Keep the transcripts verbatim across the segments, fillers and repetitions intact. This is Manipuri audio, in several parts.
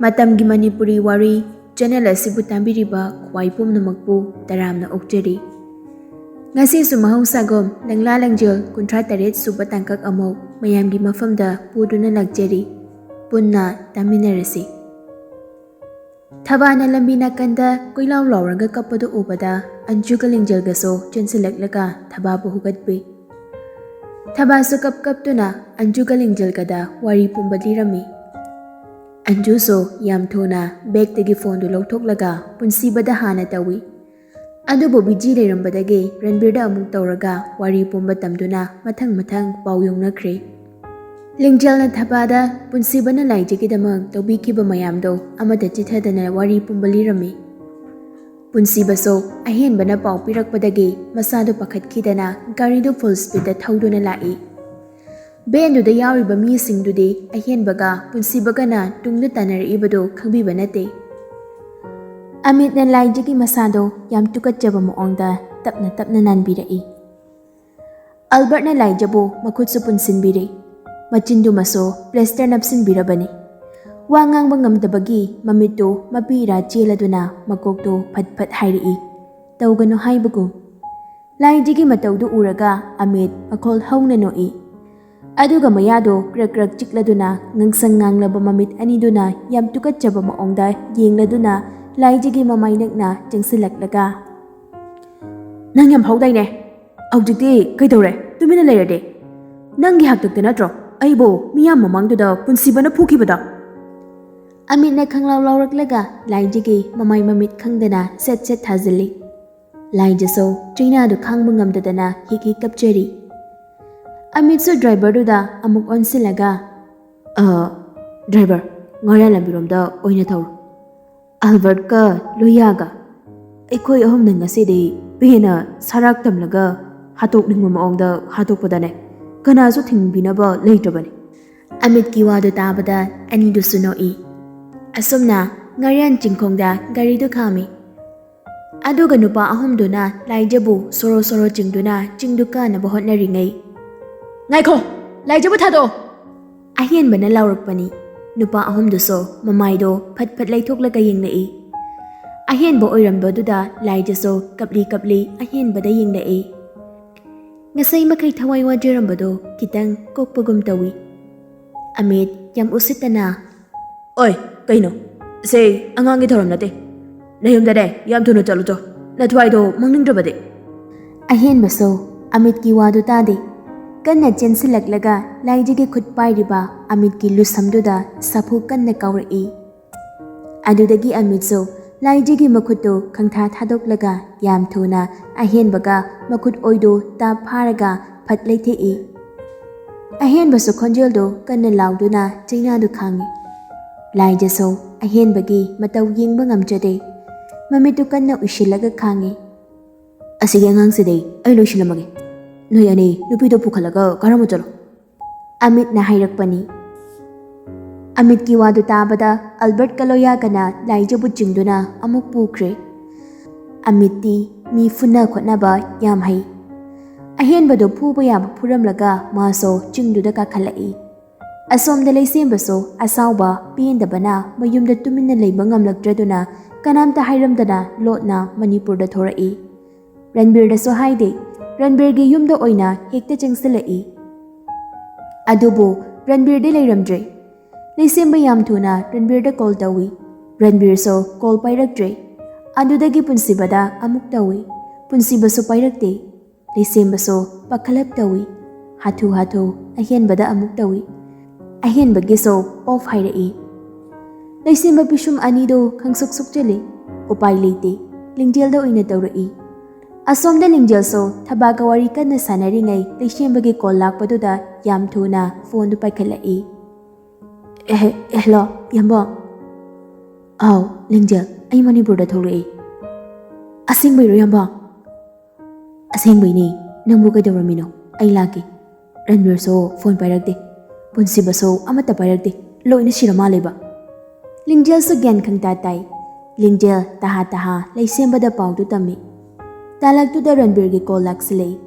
ꯃꯇꯝꯒꯤ ꯃꯅꯤꯄꯨꯔꯤ ꯋꯥꯔꯤ ꯆꯦꯅꯦꯜ ꯑꯁꯤꯕꯨ ꯇꯥꯕꯤꯔꯤꯕ ꯈ꯭ꯋꯥꯏ ꯄꯨꯝꯅꯃꯛꯄꯨ ꯇꯔꯥꯝꯅ ꯑꯣꯛꯆꯔꯤ꯫ ꯉꯁꯤꯁꯨ ꯃꯍꯧꯁꯥꯒꯨꯝ ꯂꯪꯂꯥ ꯂꯪꯖꯦꯜ ꯀꯨꯟꯊ꯭ꯔꯥ ꯇꯔꯦꯠ ꯁꯨꯕ ꯇꯥꯡꯀꯛ ꯑꯃꯨꯛ ꯃꯌꯥꯝꯒꯤ ꯃꯐꯝꯗ ꯄꯨꯗꯨꯅ ꯂꯥꯛꯆꯔꯤ꯫ ꯄꯨꯟꯅ ꯇꯥꯃꯤꯟꯅꯔꯁꯤ꯫ ꯊꯕꯥꯅ ꯂꯝꯕꯤ ꯅꯥꯀꯟꯗ ꯀꯣꯏꯂꯥꯎ ꯂꯥꯎꯔꯒ ꯀꯞꯄꯗꯨ ꯎꯕꯗ ꯑꯟꯖꯨꯒ ꯂꯤꯡꯖꯦꯜꯒꯁꯨ ꯆꯦꯟꯁꯤꯜꯂꯛꯂꯒ ꯊꯕꯥꯕꯨ ꯍꯨꯒꯠꯄꯤ꯫ ꯊꯕꯥꯁꯨ ꯀꯞ ꯀꯞꯇꯨꯅ ꯑꯟꯖꯨꯒ ꯂꯤꯡꯖꯦꯜꯒꯗ ꯋꯥꯔꯤ ꯄꯨꯝꯕ ꯂꯤꯔꯝꯃꯤ꯫ ꯑꯟꯖꯨꯁꯨ ꯌꯥꯝ ꯊꯨꯅ ꯕꯦꯒꯇꯒꯤ ꯐꯣꯟꯗꯨ ꯂꯧꯊꯣꯛꯂꯒ ꯄꯨꯟꯁꯤꯕꯗ ꯍꯥꯟꯅ ꯇꯧꯏ꯫ ꯑꯗꯨꯕꯨ ꯕꯤꯖꯤ ꯂꯩꯔꯝꯕꯗꯒꯤ ꯔꯟꯕꯤꯔꯗ ꯑꯃꯨꯛ ꯇꯧꯔꯒ ꯋꯥꯔꯤ ꯄꯨꯝꯕ ꯇꯝꯗꯨꯅ ꯃꯊꯪ ꯃꯊꯪ ꯄꯥꯎ ꯌꯧꯅꯈ꯭ꯔꯦ꯫ ꯂꯤꯡꯖꯦꯜꯅ ꯊꯕꯥꯗ ꯄꯨꯟꯁꯤꯕꯅ ꯂꯥꯏꯖꯒꯤꯗꯃꯛ ꯇꯧꯕꯤꯈꯤꯕ ꯃꯌꯥꯝꯗꯣ ꯑꯃꯠꯇ ꯆꯤꯊꯗꯅ ꯋꯥꯔꯤ ꯄꯨꯝꯕ ꯂꯤꯔꯝꯃꯤ꯫ ꯄꯨꯟꯁꯤꯕꯁꯨ ꯑꯍꯦꯟꯕꯅ ꯄꯥꯎ ꯄꯤꯔꯛꯄꯗꯒꯤ ꯃꯁꯥꯗꯨ ꯄꯥꯈꯠꯈꯤꯗꯅ ꯒꯥꯔꯤꯗꯨ ꯐꯨꯜ ꯁ꯭ꯄꯤꯗꯇ ꯊꯧꯗꯨꯅ ꯂꯥꯛꯏ꯫ ꯚꯦꯟꯗꯨꯗ ꯌꯥꯎꯔꯤꯕ ꯃꯤꯁꯤꯡꯗꯨꯗꯤ ꯑꯍꯦꯟꯕꯒ ꯄꯨꯟꯁꯤꯕꯒꯅ ꯇꯨꯡꯗ ꯇꯥꯟꯅꯔꯛꯏꯕꯗꯨ ꯈꯪꯕꯤꯕ ꯅꯠꯇꯦ꯫ ꯑꯃꯤꯠꯅ ꯂꯥꯏꯖꯒꯤ ꯃꯁꯥꯗꯣ ꯌꯥꯝ ꯇꯨꯀꯠꯆꯕ ꯃꯑꯣꯡꯗ ꯇꯞꯅ ꯇꯞꯅ ꯅꯥꯟꯕꯤꯔꯛꯏ꯫ ꯑꯜꯕꯔꯠꯅ ꯂꯥꯏꯖꯕꯨ ꯃꯈꯨꯠꯁꯨ ꯄꯨꯟꯁꯤꯟꯕꯤꯔꯦ꯫ ꯃꯆꯤꯟꯗꯨꯃꯁꯨ ꯄ꯭ꯂꯦꯁꯇꯔ ꯅꯞꯁꯤꯟꯕꯤꯔꯕꯅꯤ꯫ ꯋꯥ ꯉꯥꯡꯕ ꯉꯝꯗꯕꯒꯤ ꯃꯃꯤꯠꯇꯨ ꯃꯄꯤ ꯏꯔꯥ ꯆꯦꯜꯂꯗꯨꯅ ꯃꯀꯣꯛꯇꯨ ꯐꯠ ꯐꯠ ꯍꯥꯏꯔꯛꯏ, "ꯇꯧꯒꯅꯨ ꯍꯥꯏꯕꯒꯨꯝ"꯫ ꯂꯥꯏꯖꯒꯤ ꯃꯇꯧꯗꯨ ꯎꯔꯒ ꯑꯃꯤꯠ ꯃꯈꯣꯜ ꯍꯧꯅ ꯅꯣꯛꯏ꯫ ꯑꯗꯨꯒ ꯃꯌꯥꯗꯣ ꯀ꯭ꯔꯛ ꯀ꯭ꯔꯛ ꯆꯤꯛꯂꯗꯨꯅ ꯉꯥꯡꯁꯪ ꯉꯥꯡꯂꯕ ꯃꯃꯤꯠ ꯑꯅꯤꯗꯨꯅ ꯌꯥꯝ ꯇꯨꯀꯠꯆꯕ ꯃꯑꯣꯡꯗ ꯌꯦꯡꯂꯗꯨꯅ ꯂꯥꯏꯖꯒꯤ ꯃꯃꯥꯏ ꯅꯛꯅ ꯆꯪꯁꯤꯜꯂꯛꯂꯒ, "ꯅꯪ ꯌꯥꯝ ꯐꯥꯎꯗꯥꯏꯅꯦ? ꯍꯧꯖꯤꯛꯇꯤ ꯀꯩꯗꯧꯔꯦ? ꯇꯨꯃꯤꯟꯅ ꯂꯩꯔꯗꯤ? ꯅꯪꯒꯤ ꯍꯥꯛꯇꯛꯇ ꯅꯠꯇ꯭ꯔꯣ ꯑꯩꯕꯨ ꯃꯤꯌꯥꯝ ꯃꯃꯥꯡꯗꯨꯗ ꯄꯨꯟꯁꯤꯕꯅ ꯐꯨꯈꯤꯕꯗꯣ?" ꯑꯃꯤꯠꯅ ꯈꯪꯂꯥꯎ ꯂꯥꯎꯔꯛꯂꯒ ꯂꯥꯏꯖꯒꯤ ꯃꯃꯥꯏ ꯃꯃꯤꯠ ꯈꯪꯗꯅ ꯁꯦꯠ ꯁꯦꯠ ꯊꯥꯖꯤꯜꯂꯤ꯫ ꯂꯥꯏꯖꯁꯨ ꯆꯩꯅꯥꯗꯨ ꯈꯥꯡꯕ ꯉꯝꯗꯗꯅ ꯍꯤꯛ ꯍꯤꯛ ꯀꯞꯆꯔꯤ꯫ ꯑꯃꯤꯠꯁꯨ ꯗ꯭ꯔꯥꯏꯚꯔꯗꯨꯗ ꯑꯃꯨꯛ ꯑꯣꯟꯁꯤꯜꯂꯒ, "ꯑ, ꯗ꯭ꯔꯥꯏꯚꯔ, ꯉꯥꯔꯤꯌꯥꯟ ꯂꯝꯕꯤꯔꯣꯝꯗ ꯑꯣꯏꯅ ꯊꯧꯔꯣ꯫ ꯑꯜꯕꯔꯠꯀ ꯂꯣꯍꯤꯌꯥꯒ ꯑꯩꯈꯣꯏ ꯑꯍꯨꯝꯅ ꯉꯁꯤꯗꯤ ꯄꯦꯟꯅ ꯁꯔꯥꯛ ꯇꯝꯂꯒ ꯍꯥꯠꯇꯣꯛꯅꯤꯡꯕ ꯃꯑꯣꯡꯗ ꯍꯥꯠꯇꯣꯛꯄꯗꯅꯦ, ꯀꯅꯥꯁꯨ ꯊꯤꯡꯕꯤꯅꯕ ꯂꯩꯇ꯭ꯔꯕꯅꯤ"꯫ ꯑꯃꯤꯠꯀꯤ ꯋꯥꯗꯨ ꯇꯥꯕꯗ ꯑꯅꯤꯗꯨꯁꯨ ꯅꯣꯛꯏ꯫ ꯑꯁꯨꯝꯅ ꯉꯥꯔꯤꯌꯥꯟ ꯆꯤꯡꯈꯣꯡꯗ ꯒꯥꯔꯤꯗꯨ ꯈꯥꯝꯃꯤ꯫ ꯑꯗꯨꯒ ꯅꯨꯄꯥ ꯑꯍꯨꯝꯗꯨꯅ ꯂꯥꯏꯖꯕꯨ ꯁꯣꯔꯣ ꯁꯣꯔꯣ ꯆꯤꯡꯗꯨꯅ ꯆꯤꯡꯗꯨ ꯀꯥꯅꯕ ꯍꯣꯠꯅꯔꯤꯉꯩ, "ꯉꯥꯏꯈꯣ! ꯂꯥꯏꯖꯕꯨ ꯊꯥꯗꯣꯛꯑꯣ!" ꯑꯍꯦꯟꯕꯅ ꯂꯥꯎꯔꯛꯄꯅꯤ꯫ ꯅꯨꯄꯥ ꯑꯍꯨꯝꯗꯨꯁꯨ ꯃꯃꯥꯏꯗꯣ ꯐꯠ ꯐꯠ ꯂꯩꯊꯣꯛꯂꯒ ꯌꯦꯡꯂꯛꯏ꯫ ꯑꯍꯦꯟꯕ ꯑꯣꯏꯔꯝꯕꯗꯨꯗ ꯂꯥꯏꯖꯁꯨ ꯀꯞꯂꯤ ꯀꯞꯂꯤ ꯑꯍꯦꯟꯕꯗ ꯌꯦꯡꯂꯛꯏ꯫ ꯉꯁꯥꯏ ꯃꯈꯩ ꯊꯋꯥꯏ ꯋꯥꯖꯔꯝꯕꯗꯣ ꯈꯤꯇꯪ ꯀꯣꯛꯄꯒꯨꯝ ꯇꯧꯏ꯫ ꯑꯃꯤꯠ ꯌꯥꯝ ꯎꯁꯤꯠꯇꯅ, "ꯑꯣꯏ, ꯀꯩꯅꯣ? ꯁꯦ ꯑꯉꯥꯡꯒꯤ ꯊꯧꯔꯝ ꯅꯠꯇꯦ꯫ ꯅꯌꯨꯝꯗꯅꯦ ꯌꯥꯝ ꯊꯨꯅ ꯆꯠꯂꯨꯆꯣ, ꯅꯊ꯭ꯋꯥꯏꯗꯣ ꯃꯥꯡꯅꯤꯡꯗ꯭ꯔꯕꯗꯤ꯫" ꯑꯍꯦꯟꯕꯁꯨ ꯑꯃꯤꯠꯀꯤ ꯋꯥꯗꯨ ꯇꯥꯗꯦ꯫ ꯀꯟꯅ ꯆꯦꯟꯁꯤꯜꯂꯛꯂꯒ ꯂꯥꯏꯖꯒꯤ ꯈꯨꯠ ꯄꯥꯏꯔꯤꯕ ꯑꯃꯤꯠꯀꯤ ꯂꯨꯁꯝꯗꯨꯗ ꯁꯥꯐꯨ ꯀꯟꯅ ꯀꯥꯎꯔꯛꯏ꯫ ꯑꯗꯨꯗꯒꯤ ꯑꯃꯤꯠꯁꯨ ꯂꯥꯏꯖꯒꯤ ꯃꯈꯨꯠꯇꯨ ꯈꯪꯊꯥ ꯊꯥꯗꯣꯛꯂꯒ ꯌꯥꯝ ꯊꯨꯅ ꯑꯍꯦꯟꯕꯒ ꯃꯈꯨꯠ ꯑꯣꯏꯗꯨ ꯇꯥꯞ ꯐꯥꯔꯒ ꯐꯠ ꯂꯩꯊꯦꯛꯏ꯫ ꯑꯍꯦꯟꯕꯁꯨ ꯈꯣꯟꯖꯦꯜꯗꯨ ꯀꯟꯅ ꯂꯥꯎꯗꯨꯅ ꯆꯩꯅꯥꯗꯨ ꯈꯥꯡꯏ꯫ ꯂꯥꯏꯖꯁꯨ ꯑꯍꯦꯟꯕꯒꯤ ꯃꯇꯧ ꯌꯦꯡꯕ ꯉꯝꯖꯗꯦ꯫ ꯃꯃꯤꯠꯇꯨ ꯀꯟꯅ ꯎꯏꯁꯤꯜꯂꯒ ꯈꯥꯡꯏ꯫ "ꯑꯁꯤꯒꯤ ꯑꯉꯥꯡꯁꯤꯗꯤ ꯑꯩ ꯂꯣꯏꯁꯤꯜꯂꯝꯃꯒꯦ꯫ ꯅꯣꯏ ꯑꯅꯤ ꯅꯨꯄꯤꯗꯣ ꯄꯨꯈꯠꯂꯒ ꯀꯥꯔꯝꯃꯨ ꯆꯠꯂꯣ꯫" ꯑꯃꯤꯠꯅ ꯍꯥꯏꯔꯛꯄꯅꯤ꯫ ꯑꯃꯤꯠꯀꯤ ꯋꯥꯗꯨ ꯇꯥꯕꯗ ꯑꯜꯕꯔꯠ ꯀꯂꯣꯌꯥꯒꯅ ꯂꯥꯏꯖꯕꯨ ꯆꯤꯡꯗꯨꯅ ꯑꯃꯨꯛ ꯄꯨꯈ꯭ꯔꯦ꯫ ꯑꯃꯤꯠꯇꯤ ꯃꯤ ꯐꯨꯅ ꯈꯣꯠꯅꯕ ꯌꯥꯝ ꯍꯩ꯫ ꯑꯍꯦꯟꯕꯗꯨ ꯐꯨꯕ ꯌꯥꯕ ꯐꯨꯔꯝꯂꯒ ꯃꯥꯁꯨ ꯆꯤꯡꯗꯨꯗ ꯀꯥꯈꯠꯂꯛꯏ꯫ ꯑꯁꯣꯝꯗ ꯂꯩꯁꯦꯝꯕꯁꯨ ꯑꯁꯥꯎꯕ ꯄꯦꯟꯗꯕꯅ ꯃꯌꯨꯝꯗ ꯇꯨꯃꯤꯟꯅ ꯂꯩꯕ ꯉꯝꯂꯛꯇ꯭ꯔꯗꯨꯅ ꯀꯅꯥꯝꯇ ꯍꯥꯏꯔꯝꯗꯅ ꯂꯣꯠꯅ ꯃꯅꯤꯄꯨꯔꯗ ꯊꯣꯔꯛꯏ꯫ ꯔꯟꯕꯤꯔꯗꯁꯨ ꯍꯥꯏꯗꯦ, ꯔꯟꯕꯤꯔꯒꯤ ꯌꯨꯝꯗ ꯑꯣꯏꯅ ꯍꯦꯛꯇ ꯆꯪꯁꯤꯜꯂꯛꯏ꯫ ꯑꯗꯨꯕꯨ ꯔꯟꯕꯤꯔꯗꯤ ꯂꯩꯔꯝꯗ꯭ꯔꯦ꯫ ꯂꯩꯁꯦꯝꯕ ꯌꯥꯝ ꯊꯨꯅ ꯔꯟꯕꯤꯔꯗ ꯀꯣꯜ ꯇꯧꯏ꯫ ꯔꯟꯕꯤꯔꯁꯨ ꯀꯣꯜ ꯄꯥꯏꯔꯛꯇ꯭ꯔꯦ꯫ ꯑꯗꯨꯗꯒꯤ ꯄꯨꯟꯁꯤꯕꯗ ꯑꯃꯨꯛ ꯇꯧꯏ꯫ ꯄꯨꯟꯁꯤꯕꯁꯨ ꯄꯥꯏꯔꯛꯇꯦ꯫ ꯂꯩꯁꯦꯝꯕꯁꯨ ꯄꯥꯈꯠꯂꯞ ꯇꯧꯏ꯫ ꯍꯥꯊꯨ ꯍꯥꯊꯨ ꯑꯍꯦꯟꯕꯗ ꯑꯃꯨꯛ ꯇꯧꯏ꯫ ꯑꯍꯦꯟꯕꯒꯤꯁꯨ ꯑꯣꯐ ꯍꯥꯏꯔꯛꯏ꯫ ꯂꯩꯁꯦꯝꯕ ꯄꯤꯁꯨꯝ ꯑꯅꯤꯗꯨ ꯈꯪꯁꯨꯛ ꯁꯨꯛꯆꯜꯂꯤ꯫ ꯎꯄꯥꯏ ꯂꯩꯇꯦ꯫ ꯂꯤꯡꯖꯦꯜꯗ ꯑꯣꯏꯅ ꯇꯧꯔꯛꯏ꯫ ꯑꯁꯣꯝꯗ ꯂꯤꯡꯖꯦꯜꯁꯨ ꯊꯕꯥꯛꯀ ꯋꯥꯔꯤ ꯀꯟꯅ ꯁꯥꯟꯅꯔꯤꯉꯩ ꯂꯩꯁꯦꯝꯕꯒꯤ ꯀꯣꯜ ꯂꯥꯛꯄꯗꯨꯗ ꯌꯥꯝ ꯊꯨꯅ ꯐꯣꯟꯗꯨ ꯄꯥꯏꯈꯠꯂꯛꯏ꯫ "ꯑꯦꯍꯦ, ꯍꯦꯜꯂꯣ, ꯌꯥꯝꯕꯣ꯫" "ꯑꯥꯎ, ꯂꯤꯡꯖꯦꯜ, ꯑꯩ ꯃꯅꯤꯄꯨꯔꯗ ꯊꯣꯛꯂꯛꯏ꯫" "ꯑꯁꯦꯡꯕꯩꯔꯣ, ꯌꯥꯝꯕꯣ?" "ꯑꯁꯦꯡꯕꯩꯅꯦ꯫ ꯅꯪꯕꯨ ꯀꯩꯗꯧꯔꯝꯃꯤꯅꯣ? ꯑꯩ ꯂꯥꯛꯀꯦ꯫" ꯔꯟꯕꯤꯔꯁꯨ ꯐꯣꯟ ꯄꯥꯏꯔꯛꯇꯦ꯫ ꯄꯨꯟꯁꯤꯕꯁꯨ ꯑꯃꯠꯇ ꯄꯥꯏꯔꯛꯇꯦ꯫ ꯂꯣꯏꯅ ꯁꯤꯔ ꯃꯥꯜꯂꯦꯕ꯫ ꯂꯤꯡꯖꯦꯜꯁꯨ ꯒ꯭ꯌꯥꯟ ꯈꯪꯇꯥ ꯇꯥꯏ꯫ ꯂꯤꯡꯖꯦꯜ ꯇꯍꯥ ꯇꯍꯥ ꯂꯩꯁꯦꯝꯕꯗ ꯄꯥꯎꯗꯨ ꯇꯝꯃꯤ꯫ ꯇꯥꯂꯛꯇꯨꯗ ꯔꯟꯕꯤꯔꯒꯤ ꯀꯣꯜ ꯂꯥꯛꯁꯤꯜꯂꯛꯏ꯫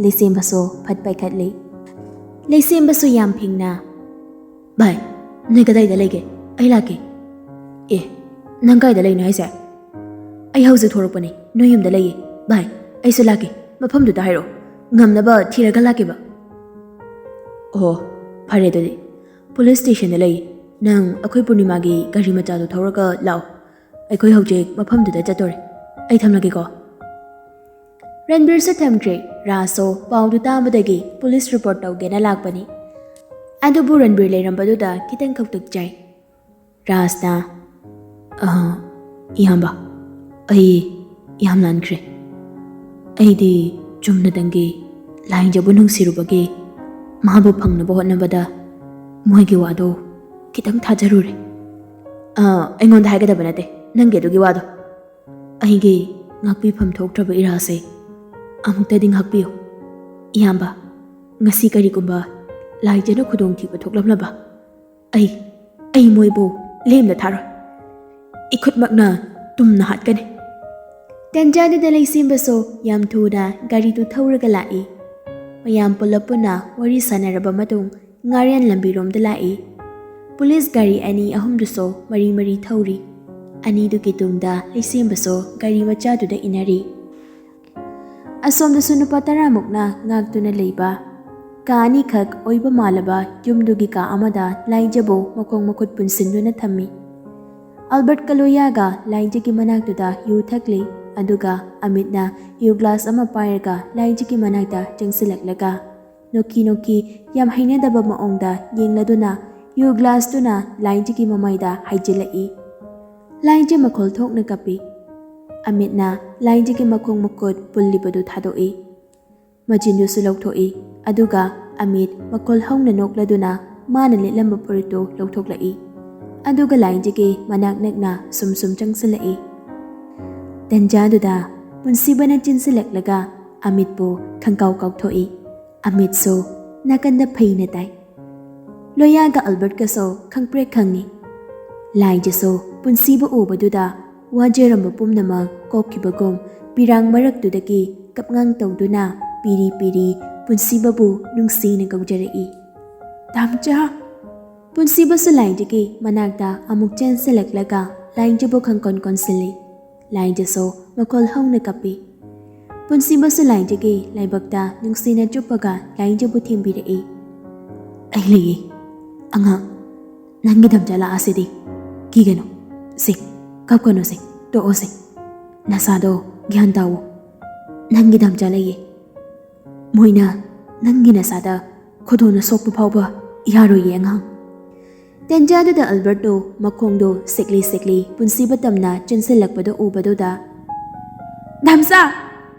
ꯂꯩꯁꯦꯝꯕꯁꯨ ꯐꯠ ꯄꯥꯏꯈꯠꯂꯤ꯫ ꯂꯩꯁꯦꯝꯕꯁꯨ ꯌꯥꯝ ꯐꯤꯡꯅ, "ꯚꯥꯏ, "ꯅꯣꯏ ꯀꯗꯥꯏꯗ ꯂꯩꯒꯦ? ꯑꯩ ꯂꯥꯛꯀꯦ꯫" "ꯑꯦ, ꯅꯪ ꯀꯥꯏꯗ ꯂꯩꯅꯣ ꯍꯥꯏꯁꯦ?" "ꯑꯩ ꯍꯧꯖꯤꯛ ꯊꯣꯔꯛꯄꯅꯦ, ꯅꯣꯏ ꯌꯨꯝꯗ ꯂꯩꯌꯦ꯫ ꯚꯥꯏ, ꯑꯩꯁꯨ ꯂꯥꯛꯀꯦ, ꯃꯐꯝꯗꯨꯗ ꯍꯥꯏꯔꯛꯑꯣ꯫ ꯉꯝꯅꯕ ꯊꯤꯔꯒ ꯂꯥꯛꯀꯦꯕ꯫" "ꯑꯣ, ꯐꯔꯦ ꯑꯗꯨꯗꯤ꯫ ꯄꯨꯂꯤꯁ ꯁ꯭ꯇꯦꯁꯟꯗ ꯂꯩꯌꯦ꯫ ꯅꯪ ꯑꯩꯈꯣꯏ ꯄꯨꯔꯅꯤꯃꯥꯒꯤ ꯒꯥꯔꯤ ꯃꯆꯥꯗꯨ ꯊꯧꯔꯒ ꯂꯥꯛꯑꯣ꯫ ꯑꯩꯈꯣꯏ ꯍꯧꯖꯤꯛ ꯃꯐꯝꯗꯨꯗ ꯆꯠꯇꯣꯔꯦ꯫ ꯑꯩ ꯊꯝꯂꯒꯦꯀꯣ꯫" ꯔꯟꯕꯤꯔꯁꯨ ꯊꯝꯈ꯭ꯔꯦ꯫ ꯔꯥꯖꯁꯨ ꯄꯥꯎꯗꯨ ꯇꯥꯕꯗꯒꯤ ꯄꯨꯂꯤꯁ ꯔꯤꯄꯣꯔꯠ ꯇꯧꯒꯦꯅ ꯂꯥꯛꯄꯅꯤ꯫ ꯑꯗꯨꯕꯨ ꯔꯟꯕꯤꯔ ꯂꯩꯔꯝꯕꯗꯨꯗ ꯈꯤꯇꯪ ꯈꯧꯇꯛ ꯆꯥꯏ꯫ ꯔꯥꯖꯅ, "ꯑ, ꯏꯌꯥꯝꯕ, ꯑꯩ ꯌꯥꯝ ꯂꯥꯟꯈ꯭ꯔꯦ꯫ ꯑꯩꯗꯤ ꯆꯨꯝꯅꯗꯪꯒꯤ ꯂꯥꯏꯖꯕꯨ ꯅꯨꯡꯁꯤꯔꯨꯕꯒꯤ ꯃꯥꯕꯨ ꯐꯪꯅꯕ ꯍꯣꯠꯅꯕꯗ ꯃꯣꯏꯒꯤ ꯋꯥꯗꯣ ꯈꯤꯇꯪ ꯊꯥꯖꯔꯨꯔꯦ꯫ ꯑ, ꯑꯩꯉꯣꯟꯗ ꯍꯥꯏꯒꯗꯕ ꯅꯠꯇꯦ ꯅꯪꯒꯤ ꯑꯗꯨꯒꯤ ꯋꯥꯗꯣ꯫ ꯑꯩꯒꯤ ꯉꯥꯛꯄꯤꯐꯝ ꯊꯣꯛꯇ꯭ꯔꯕ ꯏꯔꯥꯁꯦ ꯑꯃꯨꯛꯇꯗꯤ ꯉꯥꯛꯄꯤꯌꯨ꯫ ꯏꯌꯥꯝꯕ, ꯉꯁꯤ ꯀꯔꯤꯒꯨꯝꯕ ꯂꯥꯏꯖꯅ ꯈꯨꯗꯣꯡꯊꯤꯕ ꯊꯣꯛꯂꯝꯂꯕ, ꯑꯩ, ꯑꯩ ꯃꯣꯏꯕꯨ ꯂꯦꯝꯅ ꯊꯥꯔꯣꯏ꯫ ꯏꯈꯨꯠꯃꯛꯅ ꯇꯨꯝꯅ ꯍꯥꯠꯀꯅꯤ꯫" ꯇꯟꯖꯥꯗꯨꯗ ꯂꯩꯁꯦꯝꯕꯁꯨ ꯌꯥꯝ ꯊꯨꯅ ꯒꯥꯔꯤꯗꯨ ꯊꯧꯔꯒ ꯂꯥꯛꯏ꯫ ꯃꯌꯥꯝ ꯄꯨꯂꯞ ꯄꯨꯟꯅ ꯋꯥꯔꯤ ꯁꯥꯟꯅꯔꯕ ꯃꯇꯨꯡ ꯉꯥꯔꯦꯟ ꯂꯝꯕꯤꯔꯣꯝꯗ ꯂꯥꯛꯏ꯫ ꯄꯨꯂꯤꯁ ꯒꯥꯔꯤ ꯑꯅꯤ ꯑꯍꯨꯝꯗꯨꯁꯨ ꯃꯔꯤ ꯃꯔꯤ ꯊꯧꯔꯤ꯫ ꯑꯅꯤꯗꯨꯒꯤ ꯇꯨꯡꯗ ꯂꯩꯁꯦꯝꯕꯁꯨ ꯒꯥꯔꯤ ꯃꯆꯥꯗꯨꯗ ꯏꯟꯅꯔꯤ꯫ ꯑꯁꯣꯝꯗꯁꯨ ꯅꯨꯄꯥ ꯇꯔꯥꯃꯨꯛꯅ ꯉꯥꯛꯇꯨꯅ ꯂꯩꯕ ꯀꯥ ꯑꯅꯤꯈꯛ ꯑꯣꯏꯕ ꯃꯥꯜꯂꯕ ꯌꯨꯝꯗꯨꯒꯤ ꯀꯥ ꯑꯃꯗ ꯂꯥꯏꯖꯕꯨ ꯃꯈꯣꯡ ꯃꯈꯨꯠ ꯄꯨꯟꯁꯤꯟꯗꯨꯅ ꯊꯝꯃꯤ꯫ ꯑꯜꯕꯔꯠꯀ ꯂꯣꯌꯥꯒ ꯂꯥꯏꯖꯒꯤ ꯃꯅꯥꯛꯇꯨꯗ ꯌꯨ ꯊꯛꯂꯤ, ꯑꯗꯨꯒ ꯑꯃꯤꯠꯅ ꯌꯨ ꯒ꯭ꯂꯥꯁ ꯑꯃ ꯄꯥꯏꯔꯒ ꯂꯥꯏꯖꯒꯤ ꯃꯅꯥꯛꯇ ꯆꯪꯁꯤꯜꯂꯛꯂꯒ ꯅꯣꯛꯀꯤ ꯅꯣꯛꯀꯤ ꯌꯥꯝ ꯍꯩꯅꯗꯕ ꯃꯑꯣꯡꯗ ꯌꯦꯡꯂꯗꯨꯅ ꯌꯨ ꯒ꯭ꯂꯥꯁꯇꯨꯅ ꯂꯥꯏꯖꯒꯤ ꯃꯃꯥꯏꯗ ꯍꯥꯏꯖꯤꯜꯂꯛꯏ꯫ ꯂꯥꯏꯖ ꯃꯈꯣꯜ ꯊꯣꯛꯅ ꯀꯞꯄꯤ꯫ ꯑꯃꯤꯠꯅ ꯂꯥꯏꯖꯒꯤ ꯃꯈꯣꯡ ꯃꯈꯨꯠ ꯄꯨꯜꯂꯤꯕꯗꯨ ꯊꯥꯗꯣꯛꯏ꯫ ꯃꯆꯤꯟꯗꯨꯁꯨ ꯂꯧꯊꯣꯛꯏ, ꯑꯗꯨꯒ ꯑꯃꯤꯠ ꯃꯈꯣꯜ ꯍꯧꯅ ꯅꯣꯛꯂꯗꯨꯅ ꯃꯥꯅ ꯂꯤꯠꯂꯝꯕ ꯐꯨꯔꯤꯠꯇꯨ ꯂꯧꯊꯣꯛꯂꯛꯏ꯫ ꯑꯗꯨꯒ ꯂꯥꯏꯖꯒꯤ ꯃꯅꯥꯛ ꯅꯛꯅ ꯁꯨꯝ ꯁꯨꯝ ꯆꯪꯁꯤꯜꯂꯛꯏ꯫ ꯇꯟꯖꯥꯗꯨꯗ ꯄꯨꯟꯁꯤꯕꯅ ꯆꯤꯟꯁꯤꯜꯂꯛꯂꯒ ꯑꯃꯤꯠꯄꯨ ꯈꯪꯀꯥꯎ ꯀꯥꯎꯊꯣꯛꯏ꯫ ꯑꯃꯤꯠꯁꯨ ꯅꯥꯀꯟꯗ ꯐꯩꯅ ꯇꯥꯏ꯫ ꯂꯣꯌꯥꯒ ꯑꯜꯕꯔꯠꯀꯁꯨ ꯈꯪꯄ꯭ꯔꯦꯛ ꯈꯪꯉꯤ꯫ ꯂꯥꯏꯖꯁꯨ ꯄꯨꯟꯁꯤꯕ ꯎꯕꯗꯨꯗ ꯋꯥꯖꯔꯝꯕ ꯄꯨꯝꯅꯃꯛ ꯀꯣꯛꯈꯤꯕꯒꯨꯝ ꯄꯤꯔꯥꯡ ꯃꯔꯛꯇꯨꯗꯒꯤ ꯀꯞꯉꯥꯡ ꯇꯧꯗꯨꯅ ꯄꯤꯔꯤ ꯄꯤꯔꯤ ꯄꯨꯟꯁꯤꯕꯕꯨ ꯅꯨꯡꯁꯤꯅ ꯀꯧꯖꯔꯛꯏ꯫ "ꯇꯥꯝꯆꯥ!" ꯄꯨꯟꯁꯤꯕꯁꯨ ꯂꯥꯏꯖꯒꯤ ꯃꯅꯥꯛꯇ ꯑꯃꯨꯛ ꯆꯦꯟꯁꯤꯜꯂꯛꯂꯒ ꯂꯥꯏꯖꯕꯨ ꯈꯪꯀꯣꯟ ꯀꯣꯟꯁꯤꯜꯂꯤ꯫ ꯂꯥꯏꯖꯁꯨ ꯃꯈꯣꯜ ꯍꯧꯅ ꯀꯞꯄꯤ꯫ ꯄꯨꯟꯁꯤꯕꯁꯨ ꯂꯥꯏꯖꯒꯤ ꯂꯥꯏꯕꯛꯇ ꯅꯨꯡꯁꯤꯅ ꯆꯨꯞꯄꯒ ꯂꯥꯏꯖꯕꯨ ꯊꯦꯝꯕꯤꯔꯛꯏ꯫ "ꯑꯩ ꯂꯩꯌꯦ ꯑꯉꯥꯡ, ꯅꯪꯒꯤ ꯗꯝꯆꯥ ꯂꯥꯛꯑꯁꯤꯗꯤ꯫ ꯀꯤꯒꯅꯨ ꯁꯦ, ꯀꯞꯀꯅꯨ ꯁꯦ, ꯇꯣꯛꯑꯣ ꯁꯦ꯫ ꯅꯁꯥꯗꯣ ꯒ꯭ꯌꯥꯟ ꯇꯥꯋꯣ꯫ ꯅꯪꯒꯤ ꯗꯝꯆꯥ ꯂꯩꯌꯦ꯫ ꯃꯣꯏꯅ ꯅꯪꯒꯤ ꯅꯁꯥꯗ ꯈꯨꯗꯣꯡꯅ ꯁꯣꯛꯄ ꯐꯥꯎꯕ ꯌꯥꯔꯣꯏꯌꯦ ꯑꯉꯥꯡ"꯫ ꯇꯦꯟꯖꯥꯗꯨꯗ ꯑꯜꯕꯔꯠꯇꯣ ꯃꯈꯣꯡꯗꯣ ꯁꯦꯛꯂꯤ ꯁꯦꯛꯂꯤ ꯄꯨꯟꯁꯤꯕ ꯇꯝꯅ ꯆꯦꯟꯁꯤꯜꯂꯛꯄꯗꯣ ꯎꯕꯗꯨꯗ, "ꯗꯝꯆꯥ!"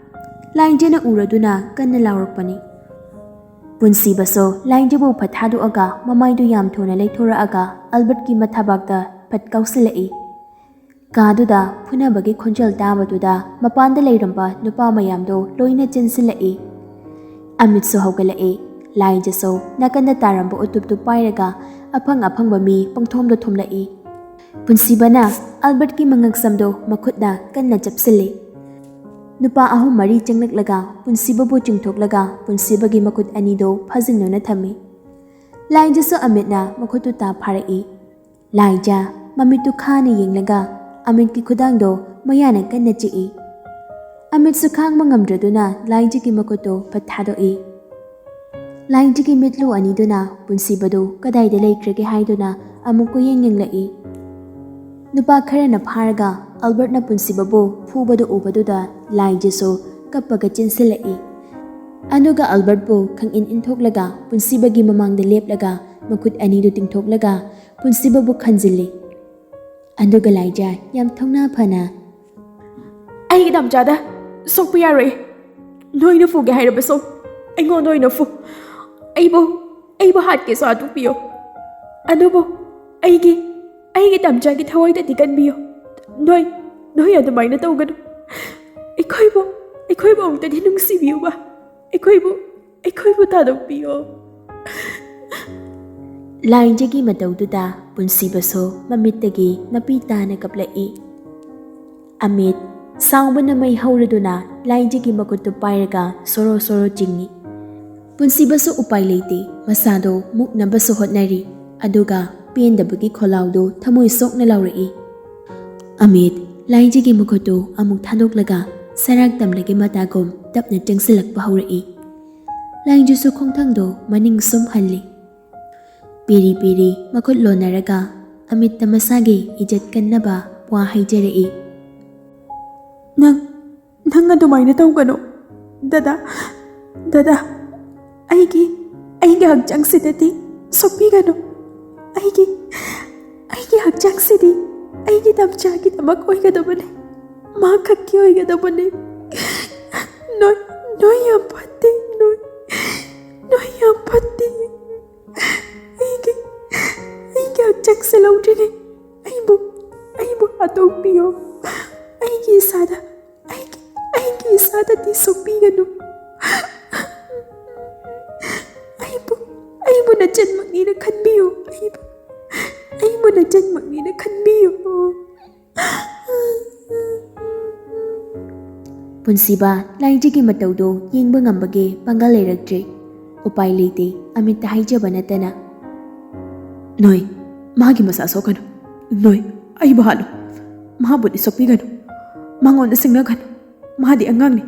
ꯂꯥꯏꯖꯅ ꯎꯔꯗꯨꯅ ꯀꯟꯅ ꯂꯥꯎꯔꯛꯄꯅꯤ꯫ ꯄꯨꯟꯁꯤꯕꯁꯨ ꯂꯥꯏꯖꯕꯨ ꯐꯠ ꯊꯥꯗꯣꯛꯑꯒ ꯃꯃꯥꯏꯗꯨ ꯌꯥꯝ ꯊꯨꯅ ꯂꯩꯊꯣꯔꯛꯑꯒ ꯑꯜꯕꯔꯠꯀꯤ ꯃꯊꯥꯕꯥꯛꯇ ꯐꯠ ꯀꯥꯎꯁꯤꯜꯂꯛꯏ꯫ ꯀꯥꯗꯨꯗ ꯐꯨꯅꯕꯒꯤ ꯈꯣꯟꯖꯦꯜ ꯇꯥꯕꯗꯨꯗ ꯃꯄꯥꯟꯗ ꯂꯩꯔꯝꯕ ꯅꯨꯄꯥ ꯃꯌꯥꯝꯗꯣ ꯂꯣꯏꯅ ꯆꯦꯟꯁꯤꯜꯂꯛꯏ꯫ ꯑꯃꯤꯠꯁꯨ ꯍꯧꯒꯠꯂꯛꯏ꯫ ꯂꯥꯏꯖꯁꯨ ꯅꯥꯀꯟꯗ ꯇꯥꯔꯝꯕ ꯎꯇꯨꯞꯇꯨ ꯄꯥꯏꯔꯒ ꯑꯐꯪ ꯑꯐꯪꯕ ꯃꯤ ꯄꯪꯊꯣꯝꯗ ꯊꯣꯝꯂꯛꯏ꯫ ꯄꯨꯟꯁꯤꯕꯅ ꯑꯜꯕꯔꯠꯀꯤ ꯃꯉꯛꯁꯝꯗꯣ ꯃꯈꯨꯠꯅ ꯀꯟꯅ ꯆꯞꯁꯤꯜꯂꯤ꯫ ꯅꯨꯄꯥ ꯑꯍꯨꯝ ꯃꯔꯤ ꯆꯪꯂꯛꯂꯒ ꯄꯨꯟꯁꯤꯕꯕꯨ ꯆꯤꯡꯊꯣꯛꯂꯒ ꯄꯨꯟꯁꯤꯕꯒꯤ ꯃꯈꯨꯠ ꯑꯅꯤꯗꯣ ꯐꯥꯖꯤꯟꯗꯨꯅ ꯊꯝꯃꯤ꯫ ꯂꯥꯏꯖꯁꯨ ꯑꯃꯤꯠꯅ ꯃꯈꯨꯠꯇꯨ ꯇꯥ ꯐꯥꯔꯛꯏ꯫ ꯂꯥꯏꯖ ꯃꯃꯤꯠꯇꯨ ꯈꯥꯅ ꯌꯦꯡꯂꯒ ꯑꯃꯤꯠꯀꯤ ꯈꯨꯗꯥꯡꯗꯣ ꯃꯌꯥꯅ ꯀꯟꯅ ꯆꯤꯛꯏ꯫ ꯑꯃꯤꯠꯁꯨ ꯈꯥꯡꯕ ꯉꯝꯗ꯭ꯔꯗꯨꯅ ꯂꯥꯏꯖꯒꯤ ꯃꯈꯨꯠꯇꯨ ꯐꯠ ꯊꯥꯗꯣꯛꯏ꯫ ꯂꯥꯏꯖꯒꯤ ꯃꯤꯠꯂꯨ ꯑꯅꯤꯗꯨꯅ ꯄꯨꯟꯁꯤꯕꯗꯨ ꯀꯗꯥꯏꯗ ꯂꯩꯈ꯭ꯔꯒꯦ ꯍꯥꯏꯗꯨꯅ ꯑꯃꯨꯛ ꯀꯣꯏꯌꯦꯡ ꯌꯦꯡꯂꯛꯏ꯫ ꯅꯨꯄꯥ ꯈꯔꯅ ꯐꯥꯔꯒ ꯑꯜꯕꯔꯠꯅ ꯄꯨꯟꯁꯤꯕꯕꯨ ꯐꯨꯕꯗꯨ ꯎꯕꯗꯨꯗ ꯂꯥꯏꯖꯁꯨ ꯀꯞꯄꯒ ꯆꯦꯟꯁꯤꯜꯂꯛꯏ꯫ ꯑꯗꯨꯒ ꯑꯜꯕꯔꯠꯄꯨ ꯈꯪꯏꯟ ꯏꯟꯊꯣꯛꯂꯒ ꯄꯨꯟꯁꯤꯕꯒꯤ ꯃꯃꯥꯡꯗ ꯂꯦꯞꯂꯒ ꯃꯈꯨꯠ ꯑꯅꯤꯗꯨ ꯇꯤꯡꯊꯣꯛꯂꯒ ꯄꯨꯟꯁꯤꯕꯕꯨ ꯈꯟꯖꯤꯜꯂꯤ꯫ ꯑꯗꯨꯒ ꯂꯥꯏꯖ ꯌꯥꯝ ꯊꯧꯅꯥ ꯐꯅ, "ꯑꯩꯒꯤ ꯗꯝꯆꯥꯗ ꯁꯣꯛꯄ ꯌꯥꯔꯣꯏ꯫ ꯅꯣꯏꯅ ꯐꯨꯒꯦ ꯍꯥꯏꯔꯕꯁꯨ ꯑꯩꯉꯣꯟꯗ ꯑꯣꯏꯅ ꯐꯨ꯫ ꯑꯩꯕꯨ, ꯑꯩꯕꯨ ꯍꯥꯠꯀꯦꯁꯨ ꯍꯥꯠꯇꯣꯛꯄꯤꯌꯣ꯫ ꯑꯗꯨꯕꯨ ꯑꯩꯒꯤ, ꯑꯩꯒꯤ ꯗꯝꯆꯥꯒꯤ ꯊꯋꯥꯏꯗꯗꯤ ꯀꯟꯕꯤꯌꯣ꯫ ꯅꯣꯏ, ꯅꯣꯏ ꯑꯗꯨꯃꯥꯏꯅ ꯇꯧꯒꯅꯨ꯫ ꯑꯩꯈꯣꯏꯕꯨ, ꯑꯩꯈꯣꯏꯕꯨ ꯑꯃꯨꯛꯇꯗꯤ ꯅꯨꯡꯁꯤꯕꯤꯌꯨꯕ꯫ ꯑꯩꯈꯣꯏꯕꯨ, ꯑꯩꯈꯣꯏꯕꯨ ꯊꯥꯗꯣꯛꯄꯤꯌꯣ"꯫ ꯂꯥꯏꯖꯒꯤ ꯃꯇꯧꯗꯨꯗ ꯄꯨꯟꯁꯤꯕꯁꯨ ꯃꯃꯤꯠꯇꯒꯤ ꯃꯄꯤ ꯇꯥꯅ ꯀꯞꯂꯛꯏ꯫ ꯑꯃꯤꯠ ꯁꯥꯎꯕꯅ ꯃꯩ ꯍꯧꯔꯗꯨꯅ ꯂꯥꯏꯖꯒꯤ ꯃꯈꯨꯠꯇꯨ ꯄꯥꯏꯔꯒ ꯁꯣꯔꯣ ꯁꯣꯔꯣ ꯆꯤꯡꯏ꯫ ꯄꯨꯟꯁꯤꯕꯁꯨ ꯎꯄꯥꯏ ꯂꯩꯇꯦ, ꯃꯁꯥꯗꯣ ꯃꯨꯛꯅꯕꯁꯨ ꯍꯣꯠꯅꯔꯤ꯫ ꯑꯗꯨꯒ ꯄꯦꯟꯗꯕꯒꯤ ꯈꯣꯜꯂꯥꯎꯗꯨ ꯊꯃꯣꯏ ꯁꯣꯛꯅ ꯂꯥꯎꯔꯛꯏ꯫ ꯑꯃꯤꯠ ꯂꯥꯏꯖꯒꯤ ꯃꯈꯨꯠꯇꯨ ꯑꯃꯨꯛ ꯊꯥꯗꯣꯛꯂꯒ ꯁꯔꯥꯛ ꯇꯝꯂꯒꯦ ꯃꯇꯥꯒꯨꯝ ꯇꯞꯅ ꯆꯪꯁꯤꯜꯂꯛꯄ ꯍꯧꯔꯛꯏ꯫ ꯂꯥꯏꯖꯁꯨ ꯈꯣꯡꯊꯥꯡꯗꯨ ꯃꯅꯤꯡ ꯁꯨꯝ ꯍꯜꯂꯤ꯫ ꯄꯤꯔꯤ ꯄꯤꯔꯤ ꯃꯈꯨꯠ ꯂꯣꯟꯅꯔꯒ ꯑꯃꯤꯠꯇ ꯃꯁꯥꯒꯤ ꯏꯖꯠ ꯀꯟꯅꯕ ꯋꯥ ꯍꯥꯏꯖꯔꯛꯏ꯫ "ꯅꯪ, ꯅꯪ ꯑꯗꯨꯃꯥꯏꯅ ꯇꯧꯒꯅꯨ꯫ ꯗꯗꯥ, ꯗꯗꯥ, ꯑꯩꯒꯤ, ꯑꯩꯒꯤ ꯍꯛꯆꯥꯡꯁꯤꯗꯗꯤ ꯁꯣꯛꯄꯤꯒꯅꯨ꯫ ꯑꯩꯒꯤ, ꯑꯩꯒꯤ ꯍꯛꯆꯥꯡꯁꯤꯗꯤ ꯑꯩꯒꯤ ꯇꯝꯆꯥꯒꯤꯗꯃꯛ ꯑꯣꯏꯒꯗꯕꯅꯤ꯫ ꯃꯥ ꯈꯛꯀꯤ ꯑꯣꯏꯒꯗꯕꯅꯤ꯫ ꯅꯣꯏ, ꯅꯣꯏ ꯌꯥꯝ ꯐꯠꯇꯦ, ꯅꯣꯏ, ꯅꯣꯏ ꯌꯥꯝ ꯐꯠꯇꯦ꯫ ꯑꯩꯒꯤ, ꯑꯩꯒꯤ ꯍꯛꯆꯥꯡꯁꯦ ꯂꯧꯗ꯭ꯔꯤꯉꯩ ꯑꯩꯕꯨ, ꯑꯩꯕꯨ ꯍꯥꯠꯇꯣꯛꯄꯤꯌꯣ꯫ ꯑꯩꯒꯤ ꯏꯁꯥꯗ, ꯑꯩꯒꯤ, ꯑꯩꯒꯤ ꯏꯁꯥꯗꯗꯤ ꯁꯣꯛꯄꯤꯒꯅꯨ꯫ ꯑꯩꯕꯨ, ꯑꯩꯕꯨ ꯅꯆꯟꯃꯛꯅꯤꯅ ꯈꯟꯕꯤꯌꯨ꯫ ꯑꯩꯕꯨ, ꯑꯩꯕꯨ ꯅꯆꯟꯃꯛꯅꯤꯅ ꯈꯟꯕꯤꯌꯨ꯫" ꯄꯨꯟꯁꯤꯕ ꯂꯥꯏꯖꯒꯤ ꯃꯇꯧꯗꯣ ꯌꯦꯡꯕ ꯉꯝꯕꯒꯤ ꯄꯥꯡꯒꯜ ꯂꯩꯔꯛꯇ꯭ꯔꯦ꯫ ꯎꯄꯥꯏ ꯂꯩꯇꯦ, ꯑꯃꯤꯠꯇ ꯍꯥꯏꯖꯕ ꯅꯠꯇꯅ꯫ "ꯅꯣꯏ, ꯃꯥꯒꯤ ꯃꯁꯥ ꯁꯣꯛꯀꯅꯨ꯫ ꯅꯣꯏ, ꯑꯩꯕꯨ ꯍꯥꯠꯂꯣ꯫ ꯃꯥꯕꯨꯗꯤ ꯁꯣꯛꯄꯤꯒꯅꯨ꯫ ꯃꯉꯣꯟꯗ ꯁꯤꯡꯅꯒꯅꯨ꯫ ꯃꯥꯗꯤ ꯑꯉꯥꯡꯅꯤ,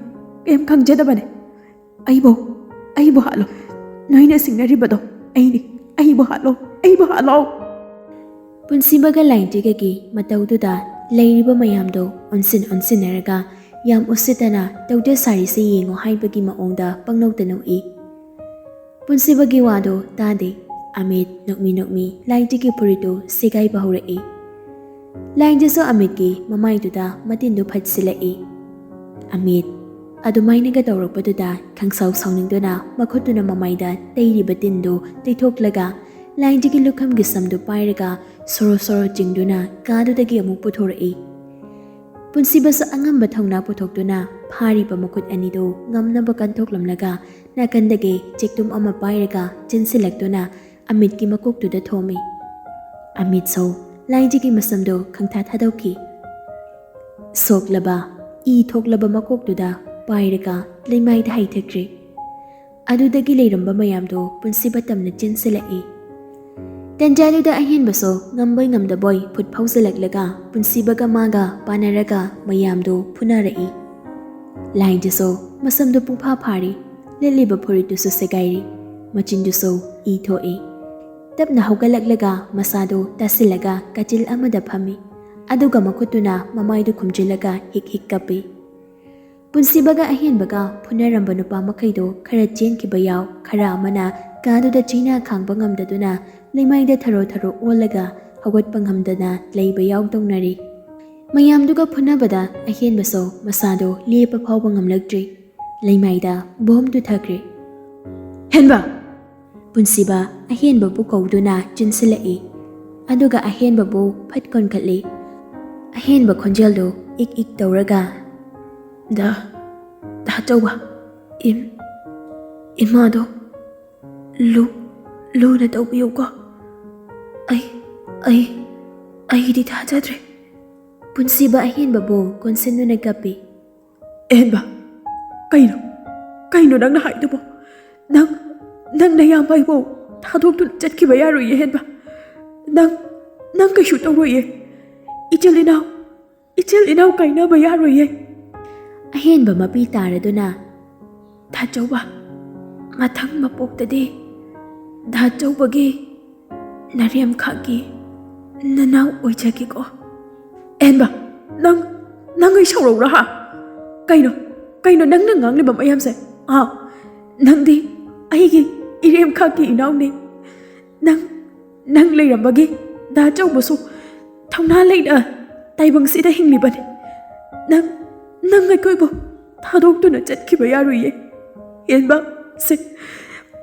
ꯀꯩꯝ ꯈꯪꯖꯗꯕꯅꯦ꯫ ꯑꯩꯕꯨ, ꯑꯩꯕꯨ ꯍꯥꯠꯂꯣ꯫ ꯅꯣꯏꯅ ꯁꯤꯡꯅꯔꯤꯕꯗꯣ ꯑꯩꯅꯤ꯫ ꯑꯩꯕꯨ ꯍꯥꯠꯂꯣ, ꯑꯩꯕꯨ ꯍꯥꯠꯂꯣ꯫" ꯄꯨꯟꯁꯤꯕꯒ ꯂꯥꯏꯖꯒꯒꯤ ꯃꯇꯧꯗꯨꯗ ꯂꯩꯔꯤꯕ ꯃꯌꯥꯝꯗꯣ ꯑꯣꯟꯁꯤꯟ ꯑꯣꯟꯁꯤꯟꯅꯔꯒ ꯌꯥꯝ ꯎꯁꯤꯠꯇꯅ ꯇꯧꯗ ꯁꯥꯔꯤꯁꯦ ꯌꯦꯡꯉꯣ ꯍꯥꯏꯕꯒꯤ ꯃꯑꯣꯡꯗ ꯄꯪꯅꯣꯛꯇ ꯅꯣꯛꯏ꯫ ꯄꯨꯟꯁꯤꯕꯒꯤ ꯋꯥꯗꯣ ꯇꯥꯗꯦ꯫ ꯑꯃꯤꯠ ꯅꯣꯛꯃꯤ ꯅꯣꯛꯃꯤ ꯂꯥꯏꯖꯒꯤ ꯐꯨꯔꯤꯠꯇꯨ ꯁꯦꯒꯥꯏꯕ ꯍꯧꯔꯛꯏ꯫ ꯂꯥꯏꯖꯁꯨ ꯑꯃꯤꯠꯀꯤ ꯃꯃꯥꯏꯗꯨꯗ ꯃꯇꯤꯟꯗꯨ ꯐꯠꯁꯤꯜꯂꯛꯏ꯫ ꯑꯃꯤꯠ ꯑꯗꯨꯃꯥꯏꯅꯒ ꯇꯧꯔꯛꯄꯗꯨꯗ ꯈꯪꯁꯥꯎ ꯁꯥꯎꯅꯤꯡꯗꯨꯅ ꯃꯈꯨꯠꯇꯨꯅ ꯃꯃꯥꯏꯗ ꯇꯩꯔꯤꯕ ꯇꯤꯟꯗꯨ ꯇꯩꯊꯣꯛꯂꯒ ꯂꯥꯏꯖꯒꯤ ꯂꯨꯈꯝꯒꯤ ꯁꯝꯗꯨ ꯄꯥꯏꯔꯒ ꯁꯣꯔꯣ ꯁꯣꯔꯣ ꯆꯤꯡꯗꯨꯅ ꯀꯥꯗꯨꯗꯒꯤ ꯑꯃꯨꯛ ꯄꯨꯊꯣꯔꯛꯏ꯫ ꯄꯨꯟꯁꯤꯕꯁꯨ ꯑꯉꯝꯕ ꯊꯧꯅꯥ ꯄꯨꯊꯣꯛꯇꯨꯅ ꯐꯥꯔꯤꯕ ꯃꯈꯨꯠ ꯑꯅꯤꯗꯨ ꯉꯝꯅꯕ ꯀꯟꯊꯣꯛꯂꯝꯂꯒ ꯅꯥꯀꯟꯗꯒꯤ ꯆꯦꯛꯇꯨꯝ ꯑꯃ ꯄꯥꯏꯔꯒ ꯆꯦꯟꯁꯤꯜꯂꯛꯇꯨꯅ ꯑꯃꯤꯠꯀꯤ ꯃꯀꯣꯛꯇꯨꯗ ꯊꯣꯝꯃꯤ꯫ ꯑꯃꯤꯠꯁꯨ ꯂꯥꯏꯖꯒꯤ ꯃꯁꯝꯗꯨ ꯈꯪꯊꯥ ꯊꯥꯗꯣꯛꯈꯤ꯫ ꯁꯣꯛꯂꯕ, ꯏ ꯊꯣꯛꯂꯕ ꯃꯀꯣꯛꯇꯨꯗ ꯄꯥꯏꯔꯒ ꯂꯩꯃꯥꯏꯗ ꯍꯩꯊꯈ꯭ꯔꯦ꯫ ꯑꯗꯨꯗꯒꯤ ꯂꯩꯔꯝꯕ ꯃꯌꯥꯝꯗꯣ ꯄꯨꯟꯁꯤꯕ ꯇꯝꯅ ꯆꯦꯟꯁꯤꯜꯂꯛꯏ꯫ ꯇꯟꯖꯥꯗꯨꯗ ꯑꯍꯦꯟꯕꯁꯨ ꯉꯝꯕꯣꯏ ꯉꯝꯗꯕꯣꯏ ꯐꯨꯠ ꯐꯥꯎꯖꯤꯜꯂꯛꯂꯒ ꯄꯨꯟꯁꯤꯕꯒ ꯃꯥꯒ ꯄꯥꯟꯅꯔꯒ ꯃꯌꯥꯝꯗꯨ ꯐꯨꯅꯔꯛꯏ꯫ ꯂꯥꯏꯖꯁꯨ ꯃꯁꯝꯗꯨ ꯄꯨꯡꯐꯥ ꯐꯥꯔꯤ, ꯂꯤꯠꯂꯤꯕ ꯐꯨꯔꯤꯠꯇꯨꯁꯨ ꯁꯦꯒꯥꯏꯔꯤ, ꯃꯆꯤꯟꯗꯨꯁꯨ ꯏ ꯊꯣꯛꯏ꯫ ꯇꯞꯅ ꯍꯧꯒꯠꯂꯛꯂꯒ ꯃꯁꯥꯗꯨ ꯇꯥꯁꯤꯜꯂꯒ ꯀꯥꯆꯤꯜ ꯑꯃꯗ ꯐꯝꯃꯤ꯫ ꯑꯗꯨꯒ ꯃꯈꯨꯠꯇꯨꯅ ꯃꯃꯥꯏꯗꯨ ꯈꯨꯝꯖꯤꯜꯂꯒ ꯍꯤꯛ ꯍꯤꯛ ꯀꯞꯄꯤ꯫ ꯄꯨꯟꯁꯤꯕꯒ ꯑꯍꯦꯟꯕꯒ ꯐꯨꯅꯔꯝꯕ ꯅꯨꯄꯥ ꯃꯈꯩꯗꯣ ꯈꯔ ꯆꯦꯟꯈꯤꯕ ꯌꯥꯎ, ꯈꯔ ꯑꯃꯅ ꯀꯥꯗꯨꯗ ꯆꯩꯅꯥ ꯈꯥꯡꯕ ꯉꯝꯗꯗꯨꯅ ꯂꯩꯃꯥꯏꯗ ꯊꯔꯣ ꯊꯔꯣ ꯑꯣꯜꯂꯒ ꯍꯧꯒꯠꯄ ꯉꯝꯗꯅ ꯂꯩꯕ ꯌꯥꯎ ꯇꯧꯅꯔꯤ꯫ ꯃꯌꯥꯝꯗꯨꯒ ꯐꯨꯅꯕꯗ ꯑꯍꯦꯟꯕꯁꯨ ꯃꯁꯥꯗꯣ ꯂꯦꯞꯄ ꯐꯥꯎꯕ ꯉꯝꯂꯛꯇ꯭ꯔꯤ꯫ ꯂꯩꯃꯥꯏꯗ ꯕꯣꯝ ꯇꯨꯊꯈ꯭ꯔꯦ꯫ "ꯍꯦꯟꯕ!" ꯄꯨꯟꯁꯤꯕ ꯑꯍꯦꯟꯕꯕꯨ ꯀꯧꯗꯨꯅ ꯆꯦꯟꯁꯤꯜꯂꯛꯏ꯫ ꯑꯗꯨꯒ ꯑꯍꯦꯟꯕꯕꯨ ꯐꯠ ꯀꯣꯟꯈꯠꯂꯤ꯫ ꯑꯍꯦꯟꯕ ꯈꯣꯟꯖꯦꯜꯗꯨ ꯏꯛ ꯏꯛ ꯇꯧꯔꯒ, "ꯗꯥ, ꯗꯥ ꯆꯧꯕ, ꯏꯝ-, ꯏꯃꯥꯗꯣ ꯂꯨ-, ꯂꯨꯅ ꯇꯧꯕꯤꯌꯨꯀꯣ꯫ ꯑꯩ, ꯑꯩ, ꯑꯩꯗꯤ ꯊꯥꯖꯗ꯭ꯔꯦ꯫" ꯄꯨꯟꯁꯤꯕ ꯑꯍꯦꯟꯕꯕꯨ ꯀꯣꯟꯁꯤꯟꯗꯨꯅ ꯀꯞꯄꯤ꯫ "ꯑꯍꯦꯟꯕ, ꯀꯩꯅꯣ? ꯀꯩꯅꯣ ꯅꯪꯅ ꯍꯥꯏꯗꯨꯕꯣ? ꯅꯪ, ꯅꯪ ꯅꯌꯥꯝꯕ ꯑꯩꯕꯨ ꯊꯥꯗꯣꯛꯇꯨꯅ ꯆꯠꯈꯤꯕ ꯌꯥꯔꯣꯏꯌꯦ, ꯑꯍꯦꯟꯕ꯫ ꯅꯪ, ꯅꯪ ꯀꯩꯁꯨ ꯇꯧꯔꯣꯏꯌꯦ꯫ ꯏꯆꯤꯜ ꯏꯅꯥꯎ, ꯏꯆꯤꯜ ꯏꯅꯥꯎ ꯀꯥꯏꯅꯕ ꯌꯥꯔꯣꯏꯌꯦ꯫" ꯑꯍꯦꯟꯕ ꯃꯄꯤ ꯇꯥꯔꯗꯨꯅ, "ꯗꯥ ꯆꯧꯕ, ꯃꯊꯪ ꯃꯄꯣꯛꯇꯗꯤ ꯗꯥ ꯆꯧꯕꯒꯤ ꯅꯔꯦꯝꯈꯥꯛꯀꯤ ꯅꯅꯥꯎ ꯑꯣꯏꯖꯒꯦꯀꯣ꯫" "ꯑꯍꯦꯟꯕ, ꯅꯪ, ꯅꯪ ꯑꯩ ꯁꯥꯎꯔꯧꯔꯥ, ꯍꯥ? ꯀꯩꯅꯣ, ꯀꯩꯅꯣ ꯅꯪꯅ ꯉꯥꯡꯂꯤꯕ ꯃꯌꯥꯝꯁꯦ? ꯑꯥ, ꯅꯪꯗꯤ ꯑꯩꯒꯤ ꯏꯔꯦꯝꯈꯥꯛꯀꯤ ꯏꯅꯥꯎꯅꯤ꯫ ꯅꯪ, ꯅꯪ ꯂꯩꯔꯝꯕꯒꯤ ꯗꯥ ꯆꯧꯕꯁꯨ ꯊꯧꯅꯥ ꯂꯩꯅ ꯇꯥꯏꯕꯪꯁꯤꯗ ꯍꯤꯡꯂꯤꯕꯅꯤ꯫ ꯅꯪ, ꯅꯪ ꯑꯩꯈꯣꯏꯕꯨ ꯊꯥꯗꯣꯛꯇꯨꯅ ꯆꯠꯈꯤꯕ ꯌꯥꯔꯣꯏꯌꯦ꯫ ꯍꯦꯟꯕ, ꯁꯦ,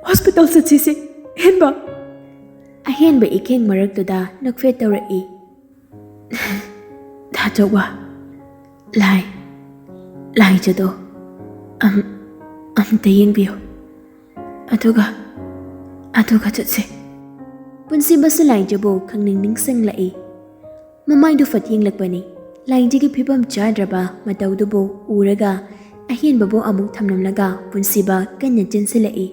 ꯍꯣꯁꯄꯤꯇꯥꯜ ꯆꯠꯁꯤꯁꯦ, ꯍꯦꯟꯕ꯫" ꯑꯍꯦꯟꯕ ꯏꯈꯦꯡ ꯃꯔꯛꯇꯨꯗ ꯅꯣꯛꯐꯦꯠ ꯇꯧꯔꯛꯏ꯫ "ꯗꯥ ꯆꯧꯕ, ꯂꯥꯏ, ꯂꯥꯏꯖꯗꯣ ꯑꯝ-, ꯑꯝꯇ ꯌꯦꯡꯕꯤꯌꯨ꯫ ꯑꯗꯨꯒ, ꯑꯗꯨꯒ ꯆꯠꯁꯦ꯫" ꯄꯨꯟꯁꯤꯕꯁꯨ ꯂꯥꯏꯖꯕꯨ ꯈꯪꯅꯤꯡ ꯅꯤꯡꯁꯤꯡꯂꯛꯏ꯫ ꯃꯃꯥꯏꯗꯨ ꯐꯠ ꯌꯦꯡꯂꯛꯄꯅꯤ꯫ ꯂꯥꯏꯖꯒꯤ ꯐꯤꯕꯝ ꯆꯥꯗ꯭ꯔꯕ ꯃꯇꯧꯗꯨꯕꯨ ꯎꯔꯒ ꯑꯍꯦꯟꯕꯕꯨ ꯑꯃꯨꯛ ꯊꯝꯂꯝꯂꯒ ꯄꯨꯟꯁꯤꯕ ꯀꯟꯅ ꯆꯦꯟꯁꯤꯜꯂꯛꯏ꯫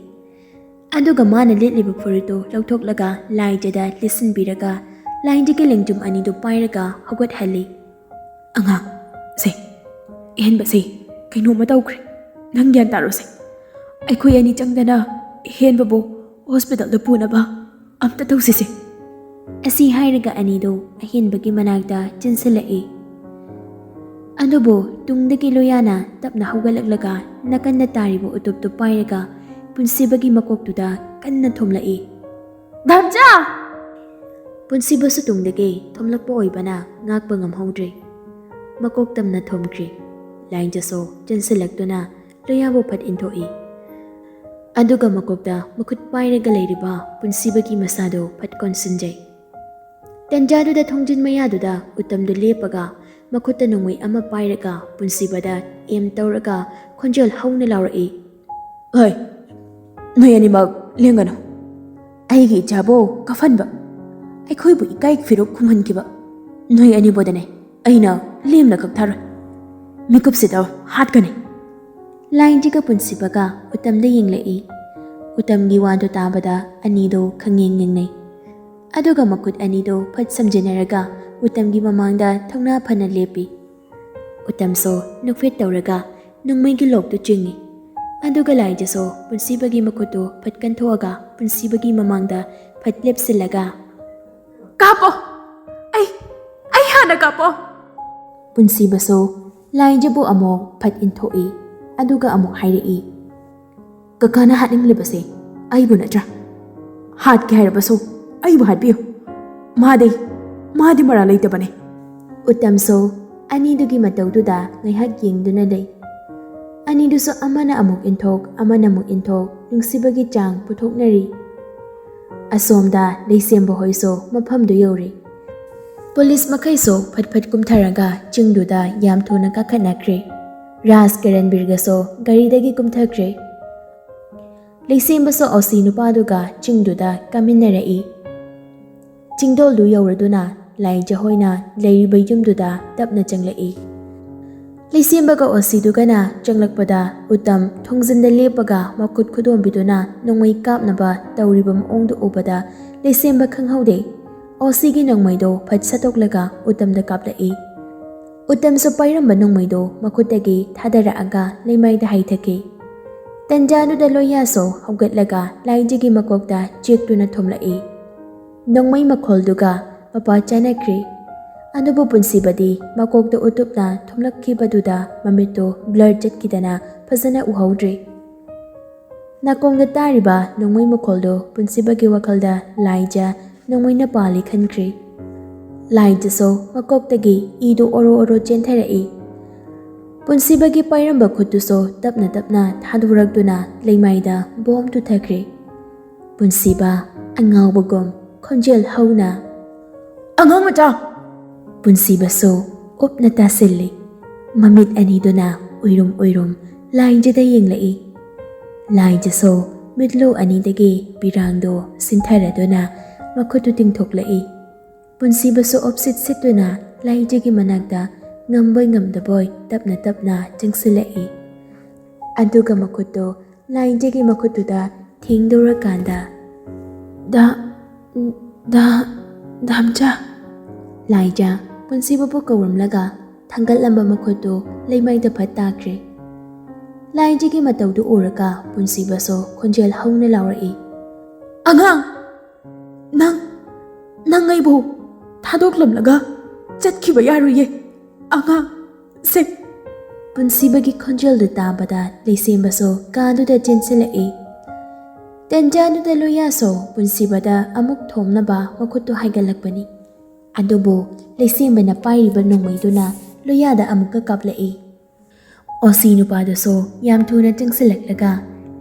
ꯑꯗꯨꯒ ꯃꯥꯅ ꯂꯤꯠꯂꯤꯕ ꯐꯨꯔꯤꯠꯇꯨ ꯂꯧꯊꯣꯛꯂꯒ ꯂꯥꯏꯖꯗ ꯂꯤꯠꯁꯤꯟꯕꯤꯔꯒ ꯂꯥꯏꯖꯒꯤ ꯂꯦꯡꯖꯨꯝ ꯑꯅꯤꯗꯨ ꯄꯥꯏꯔꯒ ꯍꯧꯒꯠꯍꯜꯂꯤ꯫ "ꯑꯉꯥꯡ, ꯁꯦ, ꯏꯍꯦꯟꯕꯁꯦ, ꯀꯩꯅꯣꯝꯃ ꯇꯧꯈ꯭ꯔꯦ꯫ ꯅꯪ ꯒ꯭ꯌꯥꯟ ꯇꯥꯔꯣꯁꯦ꯫ ꯑꯩꯈꯣꯏ ꯑꯅꯤ ꯆꯪꯗꯅ ꯏꯍꯦꯟꯕꯕꯨ ꯍꯣꯁꯄꯤꯇꯥꯜꯗ ꯄꯨꯅꯕ ꯑꯝꯇ ꯇꯧꯁꯤꯁꯦ"꯫ ꯑꯁꯤ ꯍꯥꯏꯔꯒ ꯑꯅꯤꯗꯨ ꯑꯍꯦꯟꯕꯒꯤ ꯃꯅꯥꯛꯇ ꯆꯦꯟꯁꯤꯜꯂꯛꯏ꯫ ꯑꯗꯨꯕꯨ ꯇꯨꯡꯗꯒꯤ ꯂꯣꯌꯥꯅ ꯇꯞꯅ ꯍꯧꯒꯠꯂꯛꯂꯒ ꯅꯥꯀꯟꯗ ꯇꯥꯔꯤꯕ ꯎꯇꯨꯞꯇꯨ ꯄꯥꯏꯔꯒ ꯄꯨꯟꯁꯤꯕꯒꯤ ꯃꯀꯣꯛꯇꯨꯗ ꯀꯟꯅ ꯊꯣꯝꯂꯛꯏ꯫ "ꯙꯝꯆꯥ!" ꯄꯨꯟꯁꯤꯕꯁꯨ ꯇꯨꯡꯗꯒꯤ ꯊꯣꯝꯂꯛꯄ ꯑꯣꯏꯕꯅ ꯉꯥꯛꯄ ꯉꯝꯍꯧꯗ꯭ꯔꯦ꯫ ꯃꯀꯣꯛ ꯇꯝꯅ ꯊꯣꯝꯈ꯭ꯔꯤ꯫ ꯂꯥꯏꯟꯖꯁꯨ ꯆꯦꯟꯁꯤꯜꯂꯛꯇꯨꯅ ꯂꯣꯌꯥꯕꯨ ꯐꯠ ꯏꯟꯊꯣꯛꯏ꯫ ꯑꯗꯨꯒ ꯃꯀꯣꯛꯇ ꯃꯈꯨꯠ ꯄꯥꯏꯔꯒ ꯂꯩꯔꯤꯕ ꯄꯨꯟꯁꯤꯕꯒꯤ ꯃꯁꯥꯗꯨ ꯐꯠ ꯀꯣꯟꯁꯤꯟꯖꯩ꯫ ꯇꯟꯖꯥꯗꯨꯗ ꯊꯣꯡꯖꯤꯟ ꯃꯌꯥꯗꯨꯗ ꯎꯇꯝꯗꯨ ꯂꯦꯞꯄꯒ ꯃꯈꯨꯠꯇ ꯅꯣꯡꯃꯩ ꯑꯃ ꯄꯥꯏꯔꯒ ꯄꯨꯟꯁꯤꯕꯗ ꯑꯦꯝ ꯇꯧꯔꯒ ꯈꯣꯟꯖꯦꯜ ꯍꯧꯅ ꯂꯥꯎꯔꯛꯏ꯫ "ꯍꯣꯏ, ꯅꯣꯏ ꯑꯅꯤꯃꯛ ꯂꯦꯡꯒꯅꯨ꯫ ꯑꯩꯒꯤ ꯏꯆꯥꯕꯨ ꯀꯥꯐꯟꯕ, ꯑꯩꯈꯣꯏꯕꯨ ꯏꯀꯥꯏ ꯐꯤꯔꯨꯛ ꯈꯨꯝꯍꯟꯈꯤꯕ ꯅꯣꯏ ꯑꯅꯤꯕꯨꯗꯅꯦ ꯑꯩꯅ ꯂꯦꯝꯅ ꯀꯛꯊꯔꯣꯏ꯫ ꯃꯤꯀꯨꯞꯁꯤꯗ ꯍꯥꯠꯀꯅꯤ"꯫ ꯂꯥꯏꯟꯖꯤꯒ ꯄꯨꯟꯁꯤꯕꯒ ꯎꯇꯝꯗ ꯌꯦꯡꯂꯛꯏ꯫ ꯎꯇꯝꯒꯤ ꯋꯥꯗꯨ ꯇꯥꯕꯗ ꯑꯅꯤꯗꯨ ꯈꯪꯌꯦꯡ ꯌꯦꯡꯅꯩ꯫ ꯑꯗꯨꯒ ꯃꯈꯨꯠ ꯑꯅꯤꯗꯨ ꯐꯠ ꯁꯝꯖꯤꯟꯅꯔꯒ ꯎꯇꯝꯒꯤ ꯃꯃꯥꯡꯗ ꯊꯧꯅꯥ ꯐꯅ ꯂꯦꯞꯄꯤ꯫ ꯎꯇꯝꯁꯨ ꯅꯣꯛꯐꯦꯠ ꯇꯧꯔꯒ ꯅꯣꯡꯃꯩꯒꯤ ꯂꯣꯛꯇꯨ ꯆꯤꯡꯏ꯫ ꯑꯗꯨꯒ ꯂꯥꯏꯖꯁꯨ ꯄꯨꯟꯁꯤꯕꯒꯤ ꯃꯈꯨꯠꯇꯨ ꯐꯠ ꯀꯟꯊꯣꯛꯑꯒ ꯄꯨꯟꯁꯤꯕꯒꯤ ꯃꯃꯥꯡꯗ ꯐꯠ ꯂꯦꯞꯁꯤꯜꯂꯒ, "ꯀꯥꯞꯄꯣ! ꯑꯩ, ꯑꯩ ꯍꯥꯟꯅ ꯀꯥꯞꯄꯣ!" ꯄꯨꯟꯁꯤꯕꯁꯨ ꯂꯥꯏꯖꯕꯨ ꯑꯃꯨꯛ ꯐꯠ ꯏꯟꯊꯣꯛꯏ꯫ ꯑꯗꯨꯒ ꯑꯃꯨꯛ ꯍꯥꯏꯔꯛꯏ, "ꯀꯀꯥꯅ ꯍꯥꯠꯅꯤꯡꯂꯤꯕꯁꯦ ꯑꯩꯕꯨ ꯅꯠꯇ꯭ꯔꯥ? ꯍꯥꯠꯀꯦ ꯍꯥꯏꯔꯕꯁꯨ ꯑꯩꯕꯨ ꯍꯥꯠꯄꯤꯌꯨ꯫ ꯃꯥꯗꯤ, ꯃꯥꯗꯤ ꯃꯔꯥꯜ ꯂꯩꯇꯕꯅꯦ"꯫ ꯎꯇꯝꯁꯨ ꯑꯅꯤꯗꯨꯒꯤ ꯃꯇꯧꯗꯨꯗ ꯉꯥꯏꯍꯥꯛ ꯌꯦꯡꯗꯨꯅ ꯂꯩ꯫ ꯑꯅꯤꯗꯨꯁꯨ ꯑꯃꯅ ꯑꯃꯨꯛ ꯏꯟꯊꯣꯛ, ꯑꯃꯅ ꯑꯃꯨꯛ ꯏꯟꯊꯣꯛ, ꯅꯨꯡꯁꯤꯕꯒꯤ ꯆꯥꯡ ꯄꯨꯊꯣꯛꯅꯔꯤ꯫ ꯑꯁꯣꯝꯗ ꯂꯩꯁꯦꯝꯕ ꯍꯣꯏꯁꯨ ꯃꯐꯝꯗꯨ ꯌꯧꯔꯦ꯫ ꯄꯨꯂꯤꯁ ꯃꯈꯩꯁꯨ ꯐꯠ ꯐꯠ ꯀꯨꯝꯊꯔꯒ ꯆꯤꯡꯗꯨꯗ ꯌꯥꯝ ꯊꯨꯅ ꯀꯥꯈꯠꯅꯈ꯭ꯔꯦ꯫ ꯔꯥꯖ ꯀꯔꯟꯕꯤꯔꯒꯁꯨ ꯒꯥꯔꯤꯗꯒꯤ ꯀꯨꯝꯊꯈ꯭ꯔꯦ꯫ ꯂꯩꯁꯦꯝꯕꯁꯨ ꯑꯣꯁꯤ ꯅꯨꯄꯥꯗꯨꯒ ꯆꯤꯡꯗꯨꯗ ꯀꯥꯃꯤꯟꯅꯔꯛꯏ꯫ ꯆꯤꯡꯗꯣꯜꯗꯨ ꯌꯧꯔꯗꯨꯅ ꯂꯥꯏꯖ ꯍꯣꯏꯅ ꯂꯩꯔꯤꯕ ꯌꯨꯝꯗꯨꯗ ꯇꯞꯅ ꯆꯪꯂꯛꯏ꯫ ꯂꯩꯁꯦꯝꯕꯒ ꯑꯣꯁꯤꯗꯨꯒꯅ ꯆꯪꯂꯛꯄꯗ ꯎꯇꯝ ꯊꯣꯡꯖꯤꯟꯗ ꯂꯦꯞꯄꯒ ꯃꯈꯨꯠ ꯈꯨꯗꯣꯝꯕꯤꯗꯨꯅ ꯅꯣꯡꯃꯩ ꯀꯥꯞꯅꯕ ꯇꯧꯔꯤꯕ ꯃꯑꯣꯡꯗꯨ ꯎꯕꯗ ꯂꯩꯁꯦꯝꯕ ꯈꯪꯍꯧꯗꯦ꯫ ꯑꯣꯁꯤꯒꯤ ꯅꯣꯡꯃꯩꯗꯣ ꯐꯠ ꯁꯠꯇꯣꯛꯂꯒ ꯎꯇꯝꯗ ꯀꯥꯞꯂꯛꯏ꯫ ꯎꯇꯝꯁꯨ ꯄꯥꯏꯔꯝꯕ ꯅꯣꯡꯃꯩꯗꯣ ꯃꯈꯨꯠꯇꯒꯤ ꯊꯥꯗꯔꯛꯑꯒ ꯂꯩꯃꯥꯏꯗ ꯍꯩꯊꯈꯤ꯫ ꯇꯟꯖꯥꯗꯨꯗ ꯂꯣꯌꯥꯁꯨ ꯍꯧꯒꯠꯂꯒ ꯂꯥꯏꯖꯒꯤ ꯃꯀꯣꯛꯇ ꯆꯦꯛꯇꯨꯅ ꯊꯣꯝꯂꯛꯏ꯫ ꯅꯣꯡꯃꯩ ꯃꯈꯣꯜꯗꯨꯒ ꯃꯄꯥ ꯆꯥꯅꯈ꯭ꯔꯦ꯫ ꯑꯗꯨꯕꯨ ꯄꯨꯟꯁꯤꯕꯗꯤ ꯃꯀꯣꯛꯇ ꯎꯇꯨꯞꯅ ꯊꯣꯝꯂꯛꯈꯤꯕꯗꯨꯗ ꯃꯃꯤꯠꯇꯨ ꯕ꯭ꯂꯔ ꯆꯠꯈꯤꯗꯅ ꯐꯖꯅ ꯎꯍꯧꯗ꯭ꯔꯦ꯫ ꯅꯥꯀꯣꯡꯗ ꯇꯥꯔꯤꯕ ꯅꯣꯡꯃꯩ ꯃꯈꯣꯜꯗꯨ ꯄꯨꯟꯁꯤꯕꯒꯤ ꯋꯥꯈꯜꯗ ꯂꯥꯏꯖ ꯅꯣꯡꯃꯩꯅ ꯄꯥꯜꯂꯤ ꯈꯟꯈ꯭ꯔꯦ꯫ ꯂꯥꯏꯖꯁꯨ ꯃꯀꯣꯛꯇꯒꯤ ꯏꯗꯨ ꯑꯣꯔꯣ ꯑꯣꯔꯣ ꯆꯦꯟꯊꯔꯛꯏ꯫ ꯄꯨꯟꯁꯤꯕꯒꯤ ꯄꯥꯏꯔꯝꯕ ꯈꯨꯠꯇꯨꯁꯨ ꯇꯞꯅ ꯇꯞꯅ ꯊꯥꯗꯣꯔꯛꯇꯨꯅ ꯂꯩꯃꯥꯏꯗ ꯕꯣꯝ ꯇꯨꯊꯈ꯭ꯔꯦ꯫ ꯄꯨꯟꯁꯤꯕ ꯑꯉꯥꯎꯕꯒꯨꯝ ꯈꯣꯟꯖꯦꯜ ꯍꯧꯅ, "ꯑꯉꯥꯡ ꯃꯆꯥ!" ꯄꯨꯟꯁꯤꯕꯁꯨ ꯎꯞꯅ ꯇꯥꯁꯤꯜꯂꯤ꯫ ꯃꯃꯤꯠ ꯑꯅꯤꯗꯨꯅ ꯎꯏꯔꯨꯝ ꯎꯏꯔꯨꯝ ꯂꯥꯏꯖꯗ ꯌꯦꯡꯂꯛꯏ꯫ ꯂꯥꯏꯖꯁꯨ ꯃꯤꯠꯂꯨ ꯑꯅꯤꯗꯒꯤ ꯄꯤꯔꯥꯡꯗꯨ ꯁꯤꯟꯊꯔꯗꯨꯅ ꯃꯈꯨꯠꯇꯨ ꯇꯤꯡꯊꯣꯛꯂꯛꯏ꯫ ꯄꯨꯟꯁꯤꯕꯁꯨ ꯑꯣꯞꯁꯤꯠ ꯁꯤꯠꯇꯨꯅ ꯂꯥꯏꯖꯒꯤ ꯃꯅꯥꯛꯇ ꯉꯝꯕꯣꯏ ꯉꯝꯗꯕꯣꯏ ꯇꯞꯅ ꯇꯞꯅ ꯆꯪꯁꯤꯜꯂꯛꯏ꯫ ꯑꯗꯨꯒ ꯃꯈꯨꯠꯇꯨ ꯂꯥꯏꯖꯒꯤ ꯃꯈꯨꯠꯇꯨꯗ ꯊꯦꯡꯗꯧꯔꯀꯥꯟꯗ, "ꯗꯥ, ꯗꯥ, ꯗꯥꯝꯆꯥ?" ꯂꯥꯏꯖ ꯄꯨꯟꯁꯤꯕꯕꯨ ꯀꯧꯔꯝꯂꯒ ꯊꯥꯡꯒꯠꯂꯝꯕ ꯃꯈꯨꯠꯇꯨ ꯂꯩꯃꯥꯏꯗ ꯐꯠ ꯇꯥꯈ꯭ꯔꯦ꯫ ꯂꯥꯏꯖꯒꯤ ꯃꯇꯧꯗꯨ ꯎꯔꯒ ꯄꯨꯟꯁꯤꯕꯁꯨ ꯈꯣꯟꯖꯦꯜ ꯍꯧꯅ ꯂꯥꯎꯔꯛꯏ, "ꯑꯉꯥꯡ! ꯅꯪ, ꯅꯪ ꯑꯩꯕꯨ ꯊꯥꯗꯣꯛꯂꯝꯂꯒ ꯆꯠꯈꯤꯕ ꯌꯥꯔꯣꯏꯌꯦ꯫ ꯑꯉꯥꯡ, ꯁꯦ!" ꯄꯨꯟꯁꯤꯕꯒꯤ ꯈꯣꯟꯖꯦꯜꯗꯨ ꯇꯥꯕꯗ ꯂꯩꯁꯦꯝꯕꯁꯨ ꯀꯥꯗꯨꯗ ꯆꯦꯟꯁꯤꯜꯂꯛꯏ꯫ ꯇꯟꯖꯥꯗꯨꯗ ꯂꯣꯌꯥꯁꯨ ꯄꯨꯟꯁꯤꯕꯗ ꯑꯃꯨꯛ ꯊꯣꯝꯅꯕ ꯃꯈꯨꯠꯇꯨ ꯍꯥꯏꯒꯠꯂꯛꯄꯅꯤ꯫ ꯑꯗꯨꯕꯨ ꯂꯩꯁꯦꯝꯕꯅ ꯄꯥꯏꯔꯤꯕ ꯅꯣꯡꯃꯩꯗꯨꯅ ꯂꯣꯌꯥꯗ ꯑꯃꯨꯛꯀ ꯀꯥꯞꯂꯛꯏ꯫ ꯑꯣꯁꯤ ꯅꯨꯄꯥꯗꯨꯁꯨ ꯌꯥꯝ ꯊꯨꯅ ꯆꯪꯁꯤꯜꯂꯛꯂꯒ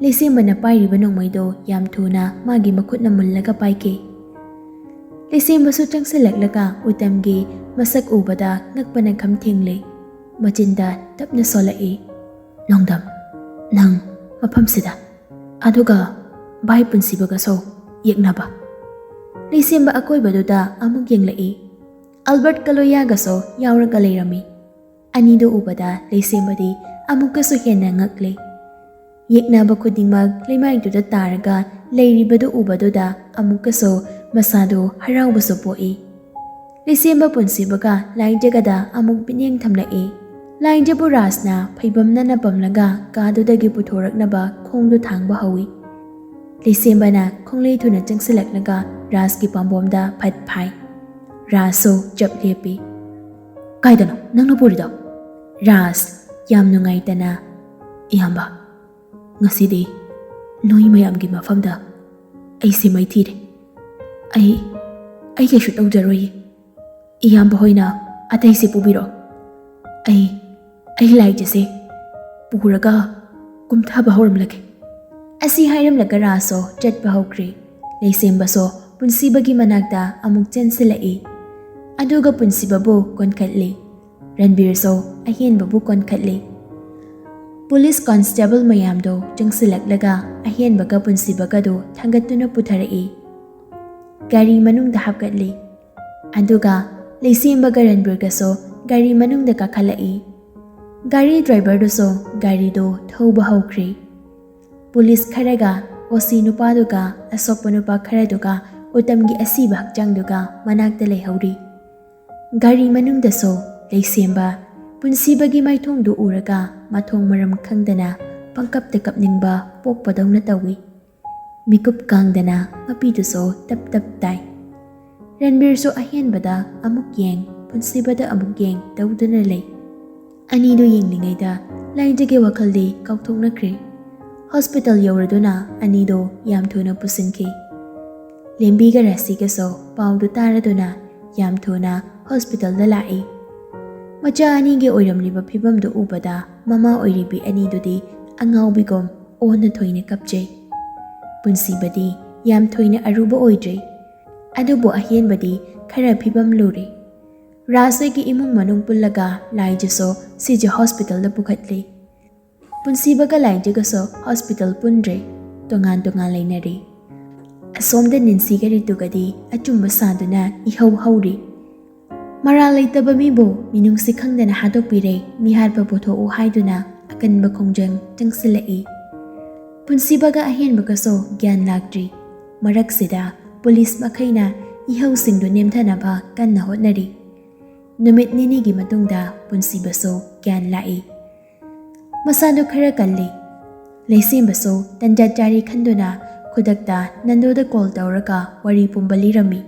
ꯂꯩꯁꯦꯝꯕꯅ ꯄꯥꯏꯔꯤꯕ ꯅꯣꯡꯃꯩꯗꯣ ꯌꯥꯝ ꯊꯨꯅ ꯃꯥꯒꯤ ꯃꯈꯨꯠꯅ ꯃꯨꯜꯂꯒ ꯄꯥꯏꯈꯤ꯫ ꯂꯩꯁꯦꯝꯕꯁꯨ ꯆꯪꯁꯤꯜꯂꯛꯂꯒ ꯎꯇꯝꯒꯤ ꯃꯁꯛ ꯎꯕꯗ ꯉꯛꯄꯅ ꯈꯝ ꯊꯦꯡꯂꯦ꯫ ꯃꯆꯤꯟꯗ ꯇꯞꯅ ꯁꯣꯜꯂꯛꯏ, "ꯅꯣꯡꯗꯝ, ꯅꯪ ꯃꯐꯝꯁꯤꯗ, ꯑꯗꯨꯒ ꯚꯥꯏ ꯄꯨꯟꯁꯤꯕꯒꯁꯨ ꯌꯦꯛꯅꯕ꯫" ꯂꯩꯁꯦꯝꯕ ꯑꯀꯣꯏꯕꯗꯨꯗ ꯑꯃꯨꯛ ꯌꯦꯡꯂꯛꯏ꯫ ꯑꯜꯕꯔꯠꯀ ꯂꯣꯌꯥꯒꯁꯨ ꯌꯥꯎꯔꯒ ꯂꯩꯔꯝꯃꯤ꯫ ꯑꯅꯤꯗꯨ ꯎꯕꯗ ꯂꯩꯁꯦꯝꯕꯗꯤ ꯑꯃꯨꯛꯀꯁꯨ ꯍꯦꯟꯅ ꯉꯛꯂꯦ꯫ ꯌꯦꯛꯅꯕ ꯈꯨꯗꯤꯡꯃꯛ ꯂꯩꯃꯥꯏꯗꯨꯗ ꯇꯥꯔꯒ ꯂꯩꯔꯤꯕꯗꯨ ꯎꯕꯗꯨꯗ ꯑꯃꯨꯛꯀꯁꯨ ꯃꯁꯥꯗꯨ ꯍꯔꯥꯎꯕꯁꯨ ꯄꯣꯛꯏ꯫ ꯂꯩꯁꯦꯝꯕ ꯄꯨꯟꯁꯤꯕꯒ ꯂꯥꯏꯖꯒꯗ ꯑꯃꯨꯛ ꯃꯤꯠꯌꯦꯡ ꯊꯝꯂꯛꯏ꯫ ꯂꯥꯏꯖꯕꯨ ꯔꯥꯖꯅ ꯐꯩꯕꯝꯅꯅ ꯄꯝꯂꯒ ꯀꯥꯗꯨꯗꯒꯤ ꯄꯨꯊꯣꯔꯛꯅꯕ ꯈꯣꯡꯗꯨ ꯊꯥꯡꯕ ꯍꯧꯏ꯫ ꯂꯩꯁꯦꯝꯕꯅ ꯈꯣꯡꯂꯩ ꯊꯨꯅ ꯆꯪꯁꯤꯜꯂꯛꯂꯒ ꯔꯥꯖꯀꯤ ꯄꯥꯝꯕꯣꯝꯗ ꯐꯠ ꯐꯥꯏ꯫ ꯔꯥꯖꯁꯨ ꯆꯞ ꯂꯦꯞꯄꯤ꯫ "ꯀꯥꯏꯗꯅꯣ ꯅꯪꯅ ꯄꯨꯔꯤꯗꯣ?" ꯔꯥꯖ ꯌꯥꯝ ꯅꯨꯡꯉꯥꯏꯇꯅ, "ꯏꯌꯥꯝꯕ, ꯉꯁꯤꯗꯤ ꯅꯣꯏ ꯃꯌꯥꯝꯒꯤ ꯃꯐꯝꯗ ꯑꯩꯁꯦ ꯃꯥꯏꯊꯤꯔꯦ꯫ ꯑꯩ, ꯑꯩ ꯀꯩꯁꯨ ꯇꯧꯖꯔꯣꯏꯌꯦ꯫ ꯏꯌꯥꯝꯕ ꯍꯣꯏꯅ ꯑꯇꯩꯁꯦ ꯄꯨꯕꯤꯔꯣ꯫ ꯑꯩ, ꯑꯩ ꯂꯥꯏꯖꯁꯦ ꯄꯨꯔꯒ ꯀꯨꯝꯊꯕ ꯍꯧꯔꯝꯂꯒꯦ"꯫ ꯑꯁꯤ ꯍꯥꯏꯔꯝꯂꯒ ꯔꯥꯖꯁꯨ ꯆꯠꯄ ꯍꯧꯈ꯭ꯔꯦ꯫ ꯂꯩꯁꯦꯝꯕꯁꯨ ꯄꯨꯟꯁꯤꯕꯒꯤ ꯃꯅꯥꯛꯇ ꯑꯃꯨꯛ ꯆꯦꯟꯁꯤꯜꯂꯛꯏ꯫ ꯑꯗꯨꯒ ꯄꯨꯟꯁꯤꯕꯕꯨ ꯀꯣꯟꯈꯠꯂꯤ꯫ ꯔꯟꯕꯤꯔꯁꯨ ꯑꯍꯦꯟꯕꯕꯨ ꯀꯣꯟꯈꯠꯂꯤ꯫ ꯄꯨꯂꯤꯁ ꯀꯣꯟꯁꯇꯦꯕꯜ ꯃꯌꯥꯝꯗꯣ ꯆꯪꯁꯤꯜꯂꯛꯂꯒ ꯑꯍꯦꯟꯕꯒ ꯄꯨꯟꯁꯤꯕꯒꯗꯨ ꯊꯥꯡꯒꯠꯇꯨꯅ ꯄꯨꯊꯔꯛꯏ꯫ ꯒꯥꯔꯤ ꯃꯅꯨꯡꯗ ꯍꯥꯞꯀꯠꯂꯤ꯫ ꯑꯗꯨꯒ ꯂꯩꯁꯦꯝꯕꯒ ꯔꯟꯕꯤꯔꯒꯁꯨ ꯒꯥꯔꯤ ꯃꯅꯨꯡꯗ ꯀꯥꯈꯠꯂꯛꯏ꯫ ꯒꯥꯔꯤ ꯗ꯭ꯔꯥꯏꯚꯔꯗꯨꯁꯨ ꯒꯥꯔꯤꯗꯨ ꯊꯧꯕ ꯍꯧꯈ꯭ꯔꯦ꯫ ꯄꯨꯂꯤꯁ ꯈꯔꯒ ꯑꯣ ꯁꯤ ꯅꯨꯄꯥꯗꯨꯒ ꯑꯁꯣꯛꯄ ꯅꯨꯄꯥ ꯈꯔꯗꯨꯒ ꯎꯇꯝꯒꯤ ꯑꯁꯤꯕ ꯍꯛꯆꯥꯡꯗꯨꯒ ꯃꯅꯥꯛꯇ ꯂꯩꯍꯧꯔꯤ꯫ ꯒꯥꯔꯤ ꯃꯅꯨꯡꯗꯁꯨ ꯂꯩꯁꯦꯝꯕ ꯄꯨꯟꯁꯤꯕꯒꯤ ꯃꯥꯏꯊꯣꯡꯗꯨ ꯎꯔꯒ ꯃꯊꯣꯡ ꯃꯔꯝ ꯈꯪꯗꯅ ꯄꯪꯀꯞꯇ ꯀꯞꯅꯤꯡꯕ ꯄꯣꯛꯄꯗꯧꯅ ꯇꯧꯏ꯫ ꯃꯤꯀꯨꯞ ꯀꯥꯡꯗꯅ ꯃꯄꯤꯗꯨꯁꯨ ꯇꯞ ꯇꯞ ꯇꯥꯏ꯫ ꯔꯟꯕꯤꯔꯁꯨ ꯑꯍꯦꯟꯕꯗ ꯑꯃꯨꯛ ꯌꯦꯡ, ꯄꯨꯟꯁꯤꯕꯗ ꯑꯃꯨꯛ ꯌꯦꯡ ꯇꯧꯗꯨꯅ ꯂꯩ꯫ ꯑꯅꯤꯗꯨ ꯌꯦꯡꯂꯤꯉꯩꯗ ꯂꯥꯏꯖꯒꯤ ꯋꯥꯈꯜꯗꯤ ꯀꯥꯎꯊꯣꯛꯅꯈ꯭ꯔꯦ꯫ ꯍꯣꯁꯄꯤꯇꯥꯜ ꯌꯧꯔꯗꯨꯅ ꯑꯅꯤꯗꯨ ꯌꯥꯝ ꯊꯨꯅ ꯄꯨꯁꯤꯟꯈꯤ꯫ ꯂꯦꯝꯕꯤꯒ ꯔꯥꯁꯤꯒꯁꯨ ꯄꯥꯎꯗꯨ ꯇꯥꯔꯗꯨꯅ ꯌꯥꯝ ꯊꯨꯅ ꯍꯣꯁꯄꯤꯇꯥꯜꯗ ꯂꯥꯛꯏ꯫ ꯃꯆꯥ ꯑꯅꯤꯒꯤ ꯑꯣꯏꯔꯝꯂꯤꯕ ꯐꯤꯕꯝꯗꯨ ꯎꯕꯗ ꯃꯃꯥ ꯑꯣꯏꯔꯤꯕꯤ ꯑꯅꯤꯗꯨꯗꯤ ꯑꯉꯥꯎꯕꯤꯒꯨꯝ ꯑꯣꯟꯅ ꯊꯣꯏꯅ ꯀꯞꯆꯩ꯫ ꯄꯨꯟꯁꯤꯕꯗꯤ ꯌꯥꯝ ꯊꯣꯏꯅ ꯑꯔꯨꯕ ꯑꯣꯏꯗ꯭ꯔꯤ, ꯑꯗꯨꯕꯨ ꯑꯍꯦꯟꯕꯗꯤ ꯈꯔ ꯐꯤꯕꯝ ꯂꯨꯔꯤ꯫ ꯔꯥꯖ ꯍꯣꯏꯒꯤ ꯏꯃꯨꯡ ꯃꯅꯨꯡ ꯄꯨꯜꯂꯒ ꯂꯥꯏꯖꯁꯨ ꯁꯤꯖ ꯍꯣꯁꯄꯤꯇꯥꯜꯗ ꯄꯨꯈꯠꯂꯤ꯫ ꯄꯨꯟꯁꯤꯕꯒ ꯂꯥꯏꯖꯒꯁꯨ ꯍꯣꯁꯄꯤꯇꯥꯜ ꯄꯨꯟꯗ꯭ꯔꯦ, ꯇꯣꯉꯥꯟ ꯇꯣꯉꯥꯟ ꯂꯩꯅꯔꯦ꯫ ꯑꯁꯣꯝꯗ ꯅꯤꯟꯁꯤꯒ ꯔꯤꯇꯨꯒꯗꯤ ꯑꯆꯨꯝꯕ ꯁꯥꯗꯨꯅ ꯏꯍꯧ ꯍꯧꯔꯤ꯫ ꯃꯔꯥꯜ ꯂꯩꯇꯕ ꯃꯤꯕꯨ ꯃꯤꯅꯨꯡꯁꯤ ꯈꯪꯗꯅ ꯍꯥꯠꯇꯣꯛꯄꯤꯔꯦ, ꯃꯤꯍꯥꯠꯄ ꯄꯨꯊꯣꯛꯎ ꯍꯥꯏꯗꯨꯅ ꯑꯀꯟꯕ ꯈꯣꯡꯖꯪ ꯆꯪꯁꯤꯜꯂꯛꯏ꯫ ꯄꯨꯟꯁꯤꯕꯒ ꯑꯍꯦꯟꯕꯒꯁꯨ ꯒ꯭ꯌꯥꯟ ꯂꯥꯛꯇ꯭ꯔꯤ꯫ ꯃꯔꯛꯁꯤꯗ ꯄꯨꯂꯤꯁ ꯃꯈꯩꯅ ꯏꯍꯧꯁꯤꯡꯗꯨ ꯅꯦꯝꯊꯅꯕ ꯀꯟꯅ ꯍꯣꯠꯅꯔꯤ꯫ ꯅꯨꯃꯤꯠ ꯅꯤꯅꯤꯒꯤ ꯃꯇꯨꯡꯗ ꯄꯨꯟꯁꯤꯕꯁꯨ ꯒ꯭ꯌꯥꯟ ꯂꯥꯛꯏ꯫ ꯃꯁꯥꯗꯨ ꯈꯔ ꯀꯜꯂꯤ꯫ ꯂꯩꯁꯦꯝꯕꯁꯨ ꯇꯟꯖꯥ ꯆꯥꯔꯤ ꯈꯟꯗꯨꯅ ꯈꯨꯗꯛꯇ ꯅꯟꯗꯣꯗ ꯀꯣꯜ ꯇꯧꯔꯒ ꯋꯥꯔꯤ ꯄꯨꯝꯕ ꯂꯤꯔꯝꯃꯤ꯫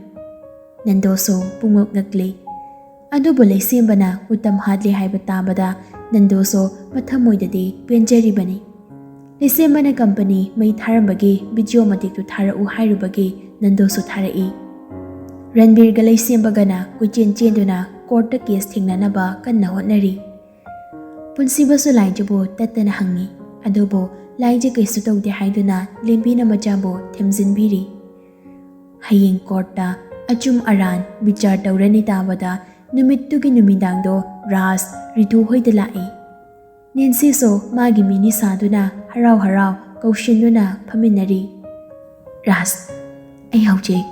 ꯅꯟꯗꯣꯁꯨ ꯄꯨꯡꯉꯛ ꯉꯛꯂꯤ꯫ ꯑꯗꯨꯕꯨ ꯂꯩꯁꯦꯝꯕꯅ ꯎꯇꯝ ꯍꯥꯠꯂꯤ ꯍꯥꯏꯕ ꯇꯥꯕꯗ ꯅꯟꯗꯣꯁꯨ ꯃꯊꯃꯣꯏꯗꯗꯤ ꯄꯦꯟꯖꯔꯤꯕꯅꯤ꯫ ꯂꯩꯁꯦꯝꯕꯅ ꯀꯝꯄꯅꯤ ꯃꯩ ꯊꯥꯔꯝꯕꯒꯤ ꯚꯤꯗꯤꯑꯣ ꯃꯇꯦꯛꯇꯨ ꯊꯥꯔꯛꯎ ꯍꯥꯏꯔꯨꯕꯒꯤ ꯅꯟꯗꯣꯁꯨ ꯊꯥꯔꯛꯏ꯫ ꯔꯟꯕꯤꯔꯒ ꯂꯩꯁꯦꯝꯕꯒꯅ ꯀꯣꯏꯆꯦꯟ ꯆꯦꯟꯗꯨꯅ ꯀꯣꯔꯠꯇ ꯀꯦꯁ ꯊꯦꯡꯅꯅꯕ ꯀꯟꯅ ꯍꯣꯠꯅꯔꯤ꯫ ꯄꯨꯟꯁꯤꯕꯁꯨ ꯂꯥꯏꯖꯕꯨ ꯇꯠꯇꯅ ꯍꯪꯉꯤ꯫ ꯑꯗꯨꯕꯨ ꯂꯥꯏꯖ ꯀꯩꯁꯨ ꯇꯧꯗꯦ ꯍꯥꯏꯗꯨꯅ ꯂꯦꯝꯕꯤꯅ ꯃꯆꯥꯕꯨ ꯊꯦꯝꯖꯤꯟꯕꯤꯔꯤ꯫ ꯍꯌꯦꯡ ꯀꯣꯔꯠꯇ ꯑꯆꯨꯝ ꯑꯔꯥꯟ ꯕꯤꯆꯥꯔ ꯇꯧꯔꯅꯤ ꯇꯥꯕꯗ ꯅꯨꯃꯤꯠꯇꯨꯒꯤ ꯅꯨꯃꯤꯗꯥꯡꯗꯣ ꯔꯥꯖ ꯔꯤꯇꯨ ꯍꯣꯏꯗ ꯂꯥꯛꯏ꯫ ꯅꯦꯟꯁꯤꯁꯨ ꯃꯥꯒꯤ ꯃꯤꯅꯤ ꯁꯥꯗꯨꯅ ꯍꯔꯥꯎ ꯍꯔꯥꯎ ꯀꯧꯁꯤꯟꯗꯨꯅ ꯐꯝꯃꯤꯟꯅꯔꯤ꯫ "ꯔꯥꯖ, ꯑꯩ ꯍꯧꯖꯤꯛ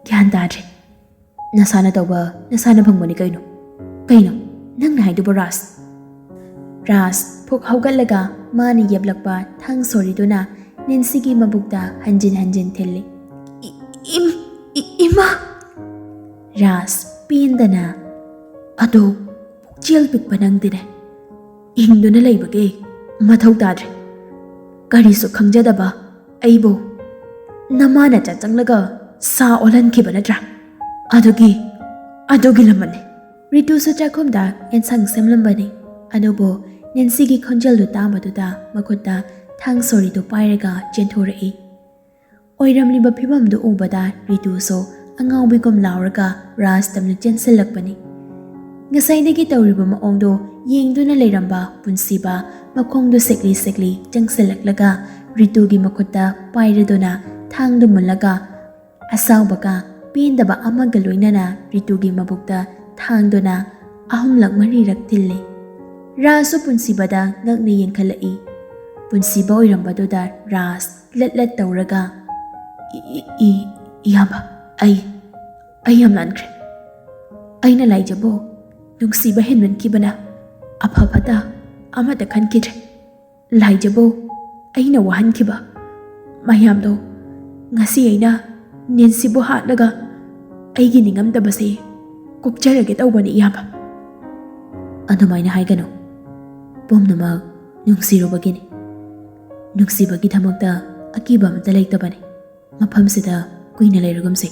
ꯒ꯭ꯌꯥꯟ ꯇꯥꯗ꯭ꯔꯦ꯫ ꯅꯁꯥꯅ ꯇꯧꯕ, ꯅꯁꯥꯅ ꯐꯪꯕꯅꯤ ꯀꯩꯅꯣ꯫ ꯀꯩꯅꯣ ꯅꯪꯅ ꯍꯥꯏꯗꯨꯕꯨ, ꯔꯥꯖ?" ꯔꯥꯖ ꯐꯨꯛ ꯍꯧꯒꯠꯂꯒ ꯃꯥꯅ ꯌꯦꯞꯂꯛꯄ ꯊꯥꯡ ꯁꯣꯔꯤꯗꯨꯅ ꯅꯦꯟꯁꯤꯒꯤ ꯃꯕꯨꯛꯇ ꯍꯟꯖꯤꯟ ꯍꯟꯖꯤꯟ ꯊꯤꯜꯂꯤ꯫ "ꯏ-, ꯏꯝ-, ꯏ-, ꯏꯃꯥ!" ꯔꯥꯖ ꯄꯦꯟꯗꯅ, "ꯑꯗꯣ ꯄꯨꯛꯆꯦꯜ ꯄꯤꯛꯄ ꯅꯪꯗꯤꯅꯦ, ꯍꯤꯡꯗꯨꯅ ꯂꯩꯕꯒꯤ ꯃꯊꯧ ꯇꯥꯗ꯭ꯔꯦ꯫ ꯀꯔꯤꯁꯨ ꯈꯪꯖꯗꯕ ꯑꯩꯕꯨ ꯅꯃꯥꯅ ꯆꯥꯛꯆꯪꯂꯒ ꯁꯥ ꯑꯣꯜꯍꯟꯈꯤꯕ ꯅꯠꯇ꯭ꯔꯥ? ꯑꯗꯨꯒꯤ, ꯑꯗꯨꯒꯤ ꯂꯃꯟꯅꯤ꯫" ꯔꯤꯇꯨꯁꯨ ꯆꯥꯛꯈꯨꯝꯗ ꯑꯦꯟꯁꯥꯡ ꯁꯦꯝꯂꯝꯕꯅꯤ꯫ ꯑꯗꯨꯕꯨ ꯅꯦꯟꯁꯤꯒꯤ ꯈꯣꯟꯖꯦꯜꯗꯨ ꯇꯥꯕꯗꯨꯗ ꯃꯈꯨꯠꯇ ꯊꯥꯡ ꯁꯣꯔꯤꯗꯨ ꯄꯥꯏꯔꯒ ꯆꯦꯟꯊꯣꯔꯛꯏ꯫ ꯑꯣꯏꯔꯝꯂꯤꯕ ꯐꯤꯕꯝꯗꯨ ꯎꯕꯗ ꯔꯤꯇꯨꯁꯨ ꯑꯉꯥꯎꯕꯤꯒꯨꯝ ꯂꯥꯎꯔꯒ ꯔꯥꯖ ꯇꯝꯅ ꯆꯦꯟꯁꯤꯜꯂꯛꯄꯅꯤ꯫ ꯉꯁꯥꯏꯗꯒꯤ ꯇꯧꯔꯤꯕ ꯃꯑꯣꯡꯗꯨ ꯌꯦꯡꯗꯨꯅ ꯂꯩꯔꯝꯕ ꯄꯨꯟꯁꯤꯕ ꯃꯈꯣꯡꯗꯨ ꯁꯦꯛꯂꯤ ꯁꯦꯛꯂꯤ ꯆꯪꯁꯤꯜꯂꯛꯂꯒ ꯔꯤꯇꯨꯒꯤ ꯃꯈꯨꯠꯇ ꯄꯥꯏꯔꯗꯨꯅ ꯊꯥꯡꯗꯨ ꯃꯨꯜꯂꯒ ꯑꯁꯥꯎꯕꯒ ꯄꯦꯟꯗꯕ ꯑꯃꯒ ꯂꯣꯏꯅꯅ ꯔꯤꯇꯨꯒꯤ ꯃꯕꯨꯛꯇ ꯊꯥꯡꯗꯨꯅ ꯑꯍꯨꯝꯂꯛ ꯃꯔꯤꯔꯛ ꯊꯤꯜꯂꯤ꯫ ꯔꯥꯖꯁꯨ ꯄꯨꯟꯁꯤꯕꯗ ꯉꯛꯅ ꯌꯦꯡꯈꯠꯂꯛꯏ꯫ ꯄꯨꯟꯁꯤꯕ ꯑꯣꯏꯔꯝꯕꯗꯨꯗ ꯔꯥꯖ ꯂꯠ ꯂꯠ ꯇꯧꯔꯒ, "ꯏ-, ꯏ-, ꯏ-, ꯏꯌꯥꯝꯕ, ꯑꯩ, ꯑꯩ ꯌꯥꯝ ꯂꯥꯟꯈ꯭ꯔꯦ꯫ ꯑꯩꯅ ꯂꯥꯏꯖꯕꯨ ꯅꯨꯡꯁꯤꯕ ꯍꯦꯟꯃꯟꯈꯤꯕꯅ ꯑꯐ ꯐꯠꯇ ꯑꯃꯠꯇ ꯈꯟꯈꯤꯗ꯭ꯔꯦ꯫ ꯂꯥꯏꯖꯕꯨ ꯑꯩꯅ ꯋꯥꯍꯟꯈꯤꯕ ꯃꯌꯥꯝꯗꯣ ꯉꯁꯤ ꯑꯩꯅ ꯅꯦꯟꯁꯤꯕꯨ ꯍꯥꯠꯂꯒ ꯑꯩꯒꯤ ꯅꯤꯡꯉꯝꯗꯕꯁꯦ ꯀꯣꯛꯆꯔꯒꯦ ꯇꯧꯕꯅꯤ, ꯏꯌꯥꯝꯕ꯫ ꯑꯗꯨꯃꯥꯏꯅ ꯍꯥꯏꯒꯅꯨ꯫ ꯄꯨꯝꯅꯃꯛ ꯅꯨꯡꯁꯤꯔꯨꯕꯒꯤꯅꯤ꯫ ꯅꯨꯡꯁꯤꯕꯒꯤꯗꯃꯛꯇ ꯑꯀꯤꯕ ꯑꯃꯠꯇ ꯂꯩꯇꯕꯅꯤ꯫ ꯃꯐꯝꯁꯤꯗ ꯀꯨꯏꯅ ꯂꯩꯔꯒꯨꯝꯁꯤ꯫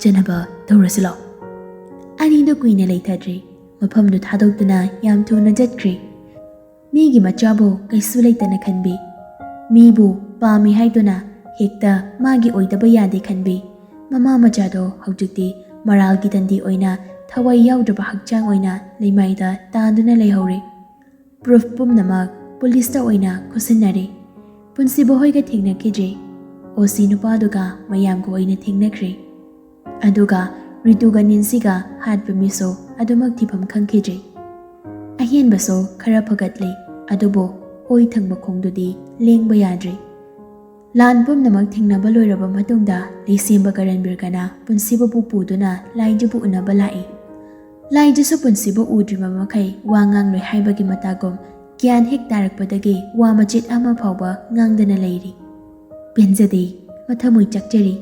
ꯆꯠꯅꯕ ꯇꯧꯔꯁꯤ ꯂꯥꯛꯑꯣ꯫ ꯑꯅꯤꯗꯨ ꯀꯨꯏꯅ ꯂꯩꯊꯗ꯭ꯔꯦ꯫ ꯃꯐꯝꯗꯨ ꯊꯥꯗꯣꯛꯇꯨꯅ ꯌꯥꯝ ꯊꯨꯅ ꯆꯠꯈ꯭ꯔꯦ꯫ ꯃꯤꯒꯤ ꯃꯆꯥꯕꯨ ꯀꯩꯁꯨ ꯂꯩꯇꯅ ꯈꯟꯕꯤ, ꯃꯤꯕꯨ ꯄꯥꯝꯃꯤ ꯍꯥꯏꯗꯨꯅ ꯍꯦꯛꯇ ꯃꯥꯒꯤ ꯑꯣꯏꯗꯕ ꯌꯥꯗꯦ ꯈꯟꯕꯤ, ꯃꯃꯥ ꯃꯆꯥꯗꯣ ꯍꯧꯖꯤꯛꯇꯤ ꯃꯔꯥꯜꯒꯤ ꯇꯟꯗꯤ ꯑꯣꯏꯅ ꯊꯋꯥꯏ ꯌꯥꯎꯗ꯭ꯔꯕ ꯍꯛꯆꯥꯡ ꯑꯣꯏꯅ ꯂꯩꯃꯥꯏꯗ ꯇꯥꯗꯨꯅ ꯂꯩꯍꯧꯔꯦ꯫ ꯄ꯭ꯔꯨꯐ ꯄꯨꯝꯅꯃꯛ ꯄꯨꯂꯤꯁꯇ ꯑꯣꯏꯅ ꯈꯨꯠꯁꯤꯟꯅꯔꯦ꯫ ꯄꯨꯟꯁꯤꯕ ꯍꯣꯏꯒ ꯊꯦꯡꯅꯈꯤꯗ꯭ꯔꯦ꯫ ꯑꯣ ꯁꯤ ꯅꯨꯄꯥꯗꯨꯒ ꯃꯌꯥꯝꯒ ꯑꯣꯏꯅ ꯊꯦꯡꯅꯈ꯭ꯔꯦ꯫ ꯑꯗꯨꯒ ꯔꯤꯇꯨꯒ ꯅꯤꯟꯁꯤꯒ ꯍꯥꯠꯄ ꯃꯤꯁꯨ ꯑꯗꯨꯃꯛ ꯊꯤꯐꯝ ꯈꯪꯈꯤꯗ꯭ꯔꯦ꯫ ꯑꯍꯦꯟꯕꯁꯨ ꯈꯔ ꯐꯒꯠꯂꯦ, ꯑꯗꯨꯕꯨ ꯑꯣꯏ ꯊꯪꯕ ꯈꯣꯡꯗꯨꯗꯤ ꯂꯦꯡꯕ ꯌꯥꯗ꯭ꯔꯦ꯫ ꯂꯥꯟ ꯄꯨꯝꯅꯃꯛ ꯊꯦꯡꯅꯕ ꯂꯣꯏꯔꯕ ꯃꯇꯨꯡꯗ ꯂꯩꯁꯦꯝꯕ ꯀꯔꯟꯕꯤꯔꯒꯅ ꯄꯨꯟꯁꯤꯕꯕꯨ ꯄꯨꯗꯨꯅ ꯂꯥꯏꯖꯕꯨ ꯎꯅꯕ ꯂꯥꯛꯏ꯫ ꯂꯥꯏꯖꯁꯨ ꯄꯨꯟꯁꯤꯕ ꯎꯗ꯭ꯔꯤꯕ ꯃꯈꯩ ꯋꯥ ꯉꯥꯡꯂꯣꯏ ꯍꯥꯏꯕꯒꯤ ꯃꯇꯥꯒꯨꯝ ꯒ꯭ꯌꯥꯟ ꯍꯦꯛ ꯇꯥꯔꯛꯄꯗꯒꯤ ꯋꯥ ꯃꯆꯦꯠ ꯑꯃ ꯐꯥꯎꯕ ꯉꯥꯡꯗꯅ ꯂꯩꯔꯤ꯫ ꯄꯦꯟꯖꯗꯦ, ꯃꯊꯃꯣꯏ ꯆꯥꯛꯆꯔꯤ꯫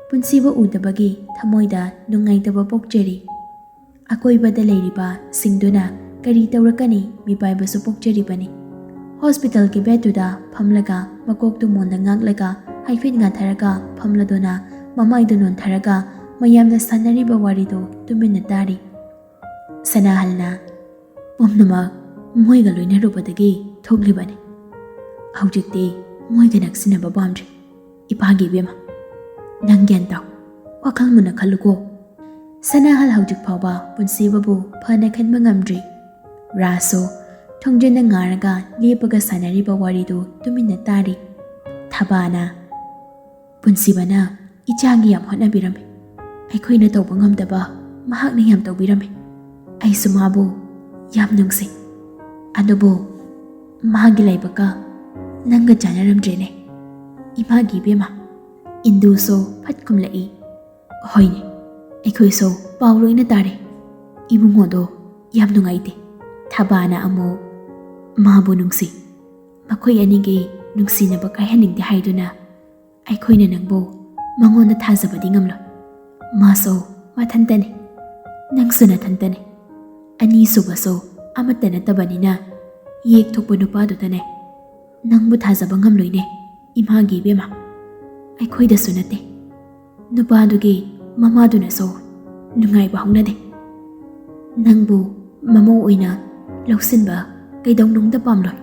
ꯄꯨꯟꯁꯤꯕ ꯎꯗꯕꯒꯤ ꯊꯃꯣꯏꯗ ꯅꯨꯡꯉꯥꯏꯇꯕ ꯄꯣꯛꯆꯔꯤ꯫ ꯑꯀꯣꯏꯕꯗ ꯂꯩꯔꯤꯕ ꯁꯤꯡꯗꯨꯅ ꯀꯔꯤ ꯇꯧꯔꯛꯀꯅꯤ, ꯃꯤꯄꯥꯏꯕꯁꯨ ꯄꯣꯛꯆꯔꯤꯕꯅꯤ꯫ ꯍꯣꯁꯄꯤꯇꯥꯜꯒꯤ ꯕꯦꯗꯇꯨꯗ ꯐꯝꯂꯒ ꯃꯀꯣꯛꯇꯨ ꯃꯣꯟꯗ ꯉꯥꯛꯂꯒ ꯍꯥꯏꯐꯦꯠ ꯉꯥꯊꯔꯒ ꯐꯝꯂꯗꯨꯅ ꯃꯃꯥꯏꯗꯨ ꯅꯣꯟꯊꯔꯒ ꯃꯌꯥꯝꯅ ꯁꯥꯟꯅꯔꯤꯕ ꯋꯥꯔꯤꯗꯨ ꯇꯨꯃꯤꯟꯅ ꯇꯥꯔꯤ꯫ ꯁꯅꯥꯍꯜꯅ ꯄꯨꯝꯅꯃꯛ ꯃꯣꯏꯒ ꯂꯣꯏꯅꯔꯨꯕꯗꯒꯤ ꯊꯣꯛꯂꯤꯕꯅꯤ꯫ ꯍꯧꯖꯤꯛꯇꯤ ꯃꯣꯏꯒ ꯅꯛꯁꯤꯟꯅꯕ ꯄꯥꯝꯗ꯭ꯔꯦ꯫ ꯏꯄꯥꯒꯤ ꯏꯕꯦꯝꯃ, ꯅꯪ ꯒ꯭ꯌꯥꯟ ꯇꯥꯎ, ꯋꯥꯈꯜ ꯃꯨꯟꯅ ꯈꯜꯂꯨꯀꯣ꯫ ꯁꯅꯥꯍꯜ ꯍꯧꯖꯤꯛ ꯐꯥꯎꯕ ꯄꯨꯟꯁꯤꯕꯕꯨ ꯐꯅ ꯈꯟꯕ ꯉꯝꯗ꯭ꯔꯤ꯫ ꯔꯥꯖꯁꯨ ꯊꯣꯡꯖꯤꯟꯗ ꯉꯥꯔꯒ ꯂꯦꯞꯄꯒ ꯁꯥꯟꯅꯔꯤꯕ ꯋꯥꯔꯤꯗꯨ ꯇꯨꯃꯤꯟꯅ ꯇꯥꯔꯤ꯫ ꯊꯕꯥꯅ, ꯄꯨꯟꯁꯤꯕꯅ ꯏꯆꯥꯒꯤ ꯌꯥꯝ ꯍꯣꯠꯅꯕꯤꯔꯝꯃꯤ꯫ ꯑꯩꯈꯣꯏꯅ ꯇꯧꯕ ꯉꯝꯗꯕ ꯃꯍꯥꯛꯅ ꯌꯥꯝ ꯇꯧꯕꯤꯔꯝꯃꯤ꯫ ꯑꯩꯁꯨ ꯃꯥꯕꯨ ꯌꯥꯝ ꯅꯨꯡꯁꯤ꯫ ꯑꯗꯨꯕꯨ ꯃꯥꯒꯤ ꯂꯥꯏꯕꯛꯀ ꯅꯪꯒ ꯆꯥꯟꯅꯔꯝꯗ꯭ꯔꯦꯅꯦ, ꯏꯃꯥꯒꯤ ꯏꯕꯦꯝꯃ꯫ ꯏꯟꯗꯨꯁꯨ ꯐꯠ ꯈꯨꯝꯂꯛꯏ, ꯍꯣꯏꯅꯦ, ꯑꯩꯈꯣꯏꯁꯨ ꯄꯥꯎ ꯂꯣꯏꯅ ꯇꯥꯔꯦ꯫ ꯏꯕꯨꯡꯉꯣꯗꯣ ꯌꯥꯝ ꯅꯨꯡꯉꯥꯏꯇꯦ꯫ ꯊꯕꯥꯅ ꯑꯃꯨꯛ ꯃꯥꯕꯨ ꯅꯨꯡꯁꯤ꯫ ꯃꯈꯣꯏ ꯑꯅꯤꯒꯤ ꯅꯨꯡꯁꯤꯅꯕ ꯀꯥꯏꯍꯟꯅꯤꯡꯗꯦ ꯍꯥꯏꯗꯨꯅ ꯑꯩꯈꯣꯏꯅ ꯅꯪꯕꯨ ꯃꯉꯣꯟꯗ ꯊꯥꯖꯕꯗꯤ ꯉꯝꯂꯣꯏ꯫ ꯃꯥꯁꯨ ꯃꯊꯟꯇꯅꯤ, ꯅꯪꯁꯨ ꯅꯊꯟꯇꯅꯤ꯫ ꯑꯅꯤꯁꯨꯕꯁꯨ ꯑꯃꯠꯇ ꯅꯠꯇꯕꯅꯤꯅ ꯌꯦꯛ ꯊꯣꯛꯄ ꯅꯨꯄꯥꯗꯨꯗꯅꯦ꯫ ꯅꯪꯕꯨ ꯊꯥꯖꯕ ꯉꯝꯂꯣꯏꯅꯦ ꯏꯃꯥꯒꯤ ꯏꯕꯦꯝꯃ꯫ ꯑꯩꯈꯣꯏꯗꯁꯨ ꯅꯠꯇꯦ, ꯅꯨꯄꯥꯗꯨꯒꯤ ꯃꯃꯥꯗꯨꯅꯁꯨ ꯅꯨꯡꯉꯥꯏꯕ ꯍꯧꯅꯗꯦ꯫ ꯅꯪꯕꯨ ꯃꯃꯧ ꯑꯣꯏꯅ ꯂꯧꯁꯤꯟꯕ ꯀꯩꯗꯧꯅꯨꯡꯗ ꯄꯥꯝꯂꯣꯏ꯫